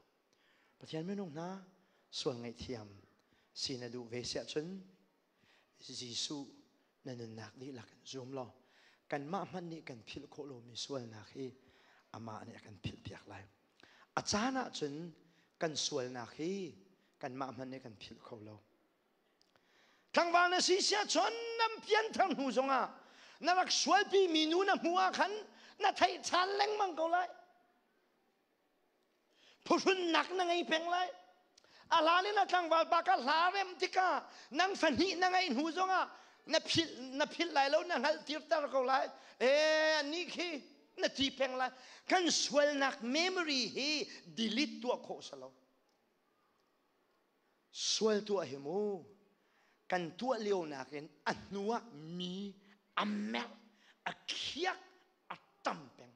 Pathian minung hna, sual ngaihthiam si na duh ve siah cun Jesuh na nunnak dihlak in zum law kanmah hmanh nih kan philh khawh lomi sualnak hi amah nih a kan philhpiak lai. A caan ah cun kan sualnak hi kanmah hmanh nih kan philh kho lo. Tlangval na si sia cun nan pianthar hnu zongah na rak sualpi mi nu na hmuh ah khan na theih ṭhan lengmang ko lai. Phuhrunnak na ngei peng lai. A hlan in a tlangval pa ka hla rem tikah nang fahnih na ngeih hnu zongah na philh na philh lai lo, na hngalh tirter ko lai. Ee, anih khi na ti peng lai. Kan sualnak memory hi delete tuah khawh si lo. Sual tuah hi mu kan tuah lio nakin a hnu ah mi a merh, a khiak, a tam peng.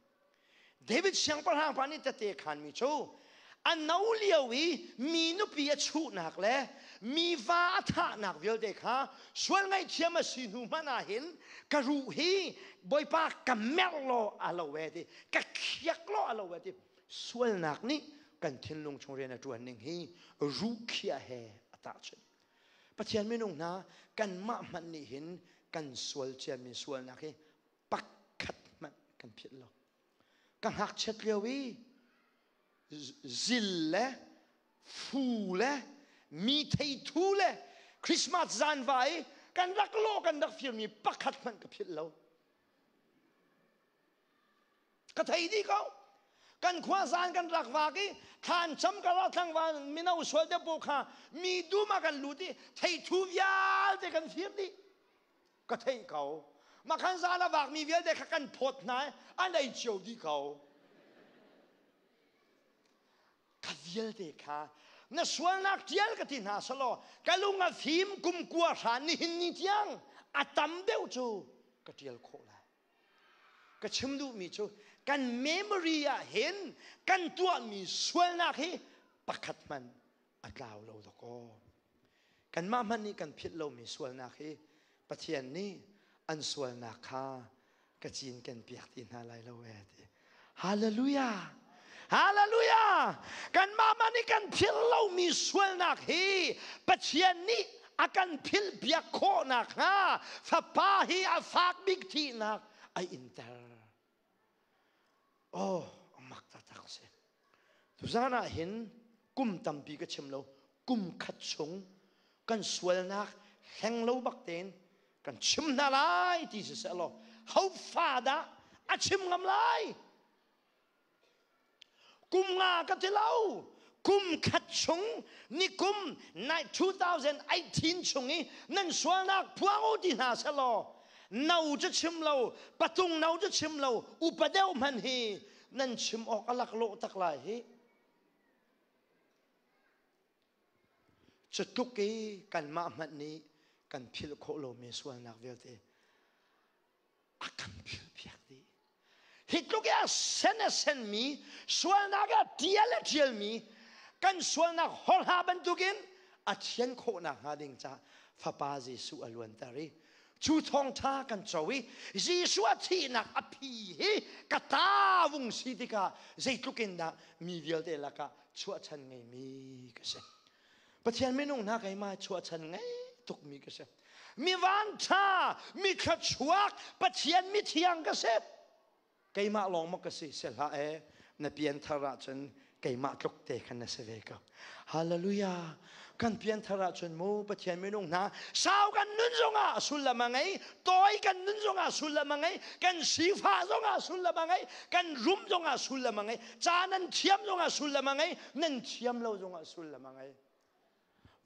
David siangpahrang pa nih tete khanmi cu a no lio i mi nupi a chuhnak le mi va a thahnak vialte kha sual ngaihthiam a si hnu hmanh ah hin ka ruh hi Bawipa ka merh law a lo e ti, ka khiak law a lo e ti. Sualnak nih kan thinlung chung rian a ṭuan ning hi ruhkhiah he a tahchunh. Pathian minung hna, kanmah hmanh nih hin kan sual ciami sualnak hi pakhat hmanh kan philh lo. Ka ngakchiat lio i zil le fu le mi theithu le Christmas zan va i kan rak lawh kan rak firmi pakhat hmanh ka philh lo. Ka thei dih ko. Kan khua zan kan rak vak i thlan cam ka ra tlangval mino sual te po kha mi dum ah kan lut i theithu vialte kan fir dih. Ka theih ko. Makhan zan a vak mi vialte kha kan phawt hna i an ei cio dih ko. Kha vialte kha na sualnak tial ka ti hna selaw ka lung a fim kum kua hran nihin ni tiang a tam deuh cu ka tial khawh lai. Ka chim duhmi cu kan memory ah hin kan tuahmi sualnak hi pakhat hmanh a tlau lo dakaw. Kanmah hmanh nih kan philh lomi sualnak hi Pathian nih an sualnak kha ka cinken piak ti hna lai lo ee ti. Hallelujah! Hallelujah! Kanmah hmanh nih kan philh lomi sualnak hi Pathian nih a kan philh piak khawh nakhnga Fapa hi a fak bik thihnak a inter. Oh, a mak taktak si. Tuzan ah hin kum tampi ka chim lo, kum khat chung kan sualnak hleng lo bak tein kan chim hna lai ti si seh law ho fa dah a chim ngam lai? Kum nga ka ti lo, kum khat chung, ni kum 2018 chung i nan sualnak phuang u ti hna seh law no cu chim lo, patung no cu chim lo, upa deuh hmanh hi nan chim awk a laklawh tak lai hi. Cutluk i kanmah hmanh nih kan philh khawh lomi sualnak vialte a kan philhpiak dih. Hi tluk i a sen a senmi sualnak a ṭial a ṭialmi kan sualnak horha bantukin a thian khawh nakhnga ding caah Fapa Jesuh a luanter i cu thawngṭha kan co i Jesuh a thihnak a phi hi ka ta vung si tikah zeitluk in dah mi vialte lakah chuahchan ngeimi ka si. Pathian minung hna, keimah chuahchan ngei tukmi ka si. Mi vanṭha, mi thluachuak, Pathian mithiang ka si. Keimah lawng maw ka si? Si hlah e. Na pianthar ahcun keimah tluk te khan na si ve ko. Hallelujah. Kan pianthar ahcun mu Pathian minung hna, sau kan nun zongah sullam a ngei, tawi kan nun zongah sullam a ngei, kan sifah zongah sullam a ngei, kan rum zongah sullam a ngei, ca nan thiam zongah sullam a ngei, nan thiam lo zongah sullam a ngei.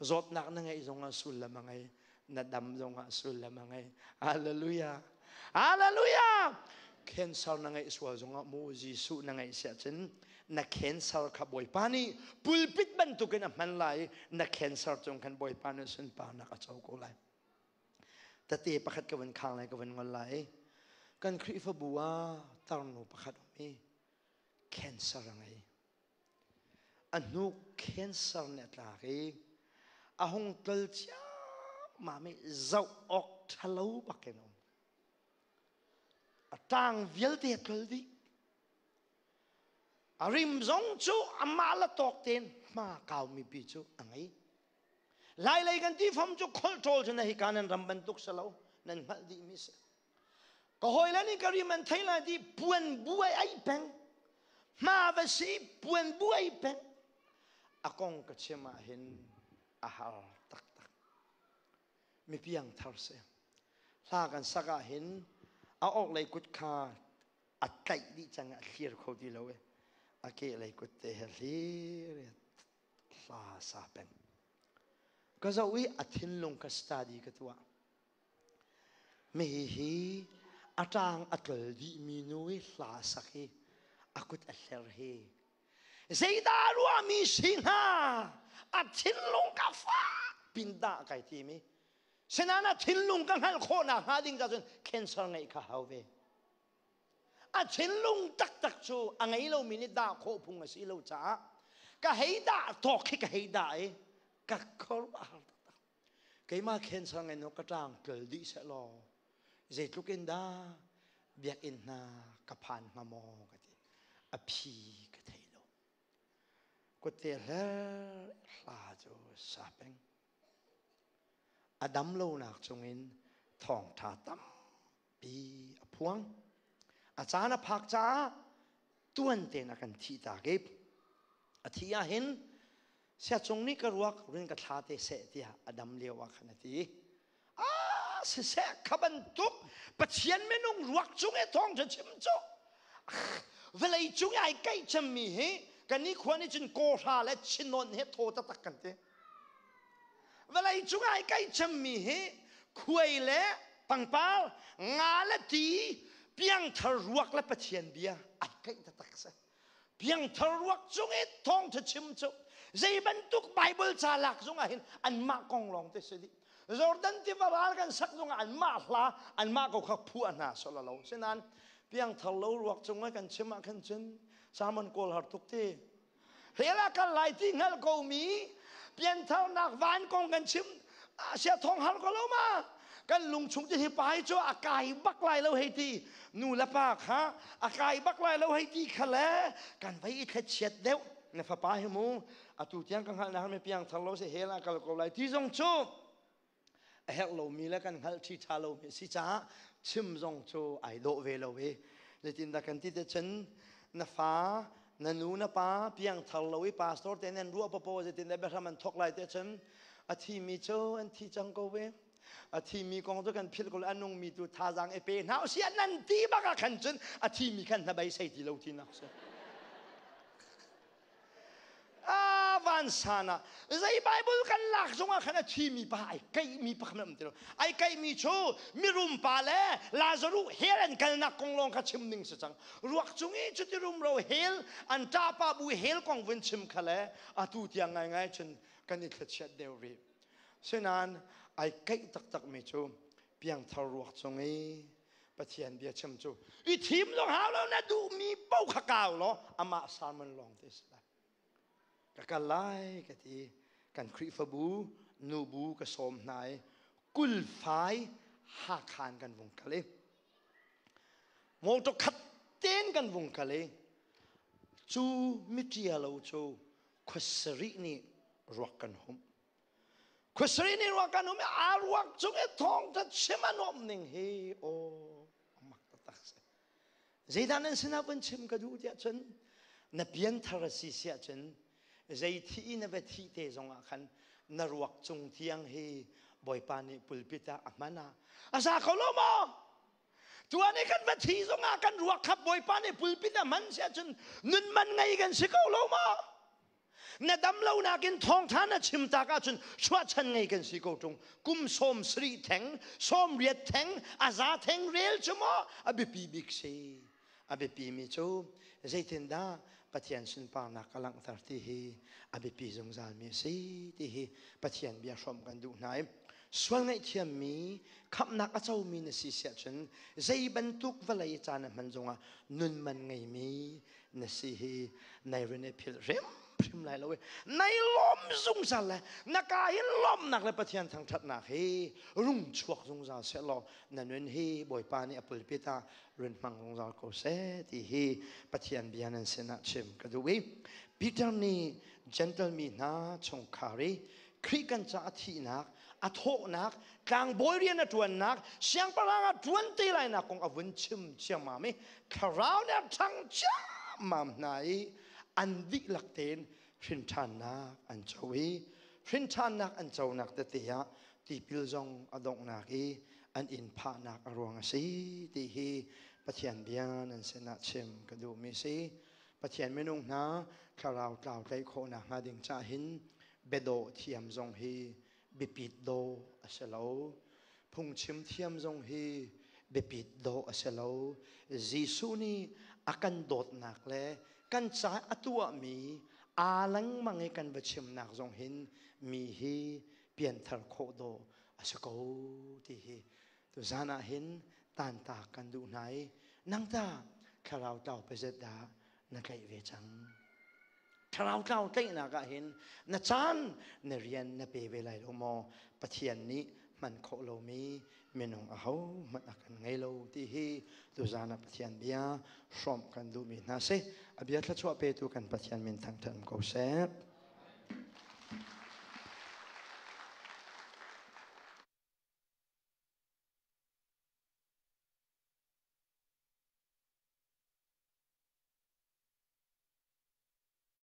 Zawtnak na ngeih zongah sullam a ngei, na dam zongah sullam a ngei. Hallelujah. Hallelujah. Cancer na ngeih sual zongah mu Jesuh na ngeih siah cun na cancer kha Bawipa nih pulpit bantukin a hman lai, na cancer cung khan Bawipa nih sunparnak a co ko lai. Tate pakhat ka van khang lai, ka van ngol lai. Kan Khrihfabu ah tarnu pakhat um i cancer a ngei. A hnuk cancer nih a tlak i a hung tlol ciammam i zoh awk ṭhalo bakin a um. A ṭang vialte a tlol dih. A rim zong cu amah la tawk tein hma kaumi pi cu a ngei. Lailei kan ti fam cu kholh ṭawl cu na hika nan ram bantuk si lo nan hngalh dihmi si. Ka hawile nih ka rim an thei lai ti puan bu ai ai peng. Hma va si puan bu ai peng. A kong ka chim ah hin a har taktak. Mi piang thar si. Hla kan sak ah hin a ok lei kut kha a tlaih dih cang a thlir kho ti lo i a ke lei kut te he hlir hla sa peng. Ka zoh i a thinlung ka study ka tuah. Mi hi a ṭang a tlol dihmi nu i hla sak hi a kut a hler hi zeidah ruahmi si hnga a thinlung ka fak pin dah kai timi sinain a thinlung ka hngalh khawhnak hnga ding ca cun cancer ngeih kha hau ve. A thinlung taktak cu a ngei lomi nih dah khawh phung a si lo caah ka hei dah tawk khi ka hei dah i ka khuaruahhar taktak. Keimah cancer ngei no ka ṭang tlol dih seh law zeitluk in dah biakinn hna ka phan hnga maw ka ti. A phi ka thei lo. Kutte hler hla cu sa peng. A dam lonak chungin thawngṭha tam pi a phuang. A caan a phak caah tuan tein a kan thih tak i a thi ah hin siacung nih ka ruak rin ka thla te seh tiah a dam lio ah khan a ti. Ah siseh kha bantuk Pathian minung ruak cung i thawng ṭha chim cu vawlei cung i ai kaih cemmi hi kan ni khua nih cun kawhra le chinawn he thaw taktak kan ti. Vawlei cung ai kai cemmi hi khuai le pangpar, nga le ti, piangthar ruak le Pathian bia ai kaih taktak si. Piangthar ruak cung i thawngṭha chim cu zei bantuk Bible ca lak zong ah hin anmah kong lawng te si dih. Jordan tiva ral kan sak zong ah anmah hla anmah ko kha phuah hna sawh lo. Sinain piangthar lo ruak cung ah kan chim ah khan cun Salmon kawl har tuk ti. Hell ah kal lai ti hngal ko mi piantharnak van kong kan chim sia thong har ko lo ma kan lung chung ti hi pai cu a kai bak lai lo hei ti nu le pa kha a kai bak lai lo hei ti kha le kan vai i thlechiat deuh na fapa hi mu atu tiang ka hngalh na mi piang thar lo se hell ah kal ko lai ti zong cu a herh lomi le kan hngalh ṭhi ṭha lomi a si caah chim zong cu ai dawh ve lo i zeitindah kan ti te cun na fa na nu na pa piangthar lo i pastor te nan ruah papo zeitindah biahram an thok lai te cun a thimi cu an thi cang ko ve a thimi kong cu kan philh ko a nungmi tu thazaang i pe hna usih nan ti bak ah khan cun a thimi khan hnabei sei ti lo ti nak si. A vansan ah zei Bible kan lak zongah khan a thimi pa ai kaihmi pakhat um ti lo. Ai kaihmi cu mirum pa le Lazaruh hell an kalnak kong lawng kha chim ning si cang. Ruak cung i cuti rumro hell an ṭapa bu hell kong vun chim kha le atu tiang ngaingai cun kan i thlachiat deuh rih. Sinain ai kaih taktakmi cu piangthar ruak cung i Pathian bia chim cu i thim zong hau lo na duhmi paoh kha kau law amah sermon lawng te si lai. Ka kal lai ka ti. Kan Khrihfabu nubu ka sawm hna i kulfai Hakhan kan vung kal i motor khat ten kan vung kal i cu miṭia lo cu khuasarih nih ruak kan humh. Khuasarih nih ruak kan um i aa ruak cung i thawngṭha chim a nuamh ning hi aw a mak taktak si. Zeidah nan sinah vun chim ka duh tiah cun na pianthar a si siah cun zei thi na va thih te zongah khan na ruak cung tiang hi Bawipa nih pulpit ah a hman ah a za kho lo maw? Tuan i kan va thi zongah kan ruak kha Bawipa nih pulpit a hman siah cun nun man ngei kan si ko lo maw? Na dam lo nakin thawngṭha na chim tak ahcun chuahchan ngei kan si ko ṭung. Kum 70 theng, 80 theng, a za theng rel cu maw a biapi bik si. A biapi mi cu zeitindah Pathian sunparnak ka langhter ti hi a biapi zungzal mi a si ti hi Pathian bia hrawmh kan duh hna i. Sual ngaihthiammi, khamhnak a comi na si siah cun zei bantuk vawlei caan a hman zongah nun man ngeimi na si hi nai rin i philh hrimhrim lai lo i nai lawm zungzal le na ka hin lawmnak le Pathian thangṭhatnak hi rung chuak zungzal seh law na nun hi Bawipa nih a pulpit ah run hmang zungzal ko seh ti hi Pathian bia nan sinah chim ka duh i Peter nih gentle mi hna chungkhar i Khrih kan ca a thihnak, a thawhnak, tlangbawi rian a ṭuannak, siangpahrang a ṭuan te lainak kong a vun chim ciammam i thlarau nih a ṭhang ciammam hna i an dihlak tein hrinṭhannak an co i hrinṭhannak an conak tete ah tipil zong a donghnak i an inn phahnak a ruang a si ti hi Pathian bia nan sinah chim ka duhmi si. Pathian minung hna thlarau tlau tlaih khawhnak hnga ding cah hin biadawh thiam zong hi biapit dawh a si lo. Phungchim thiam zong hi biapit dawh a si lo. Jesuh nih a kan dawtnak le kan ca a tuahmi aa lengmang i kan va chimnak zong hin mi hi pianthar khawh dawh a si ko ti hi tuzan ah hin tantak kan duh hna i nang ta thlarau tlau pezet dah na tlaih ve cang. Thlarau tlau tlaihnak ah hin na caan na rian na pe ve lai lo maw? Pathian nih hman khawh lomi minung aho hmanh a kan ngei lo ti hi tuzan ah Pathian bia hrawmh kan duhmi hna si. A bia thluachuah petu kan Pathian min thangṭhat ko seh.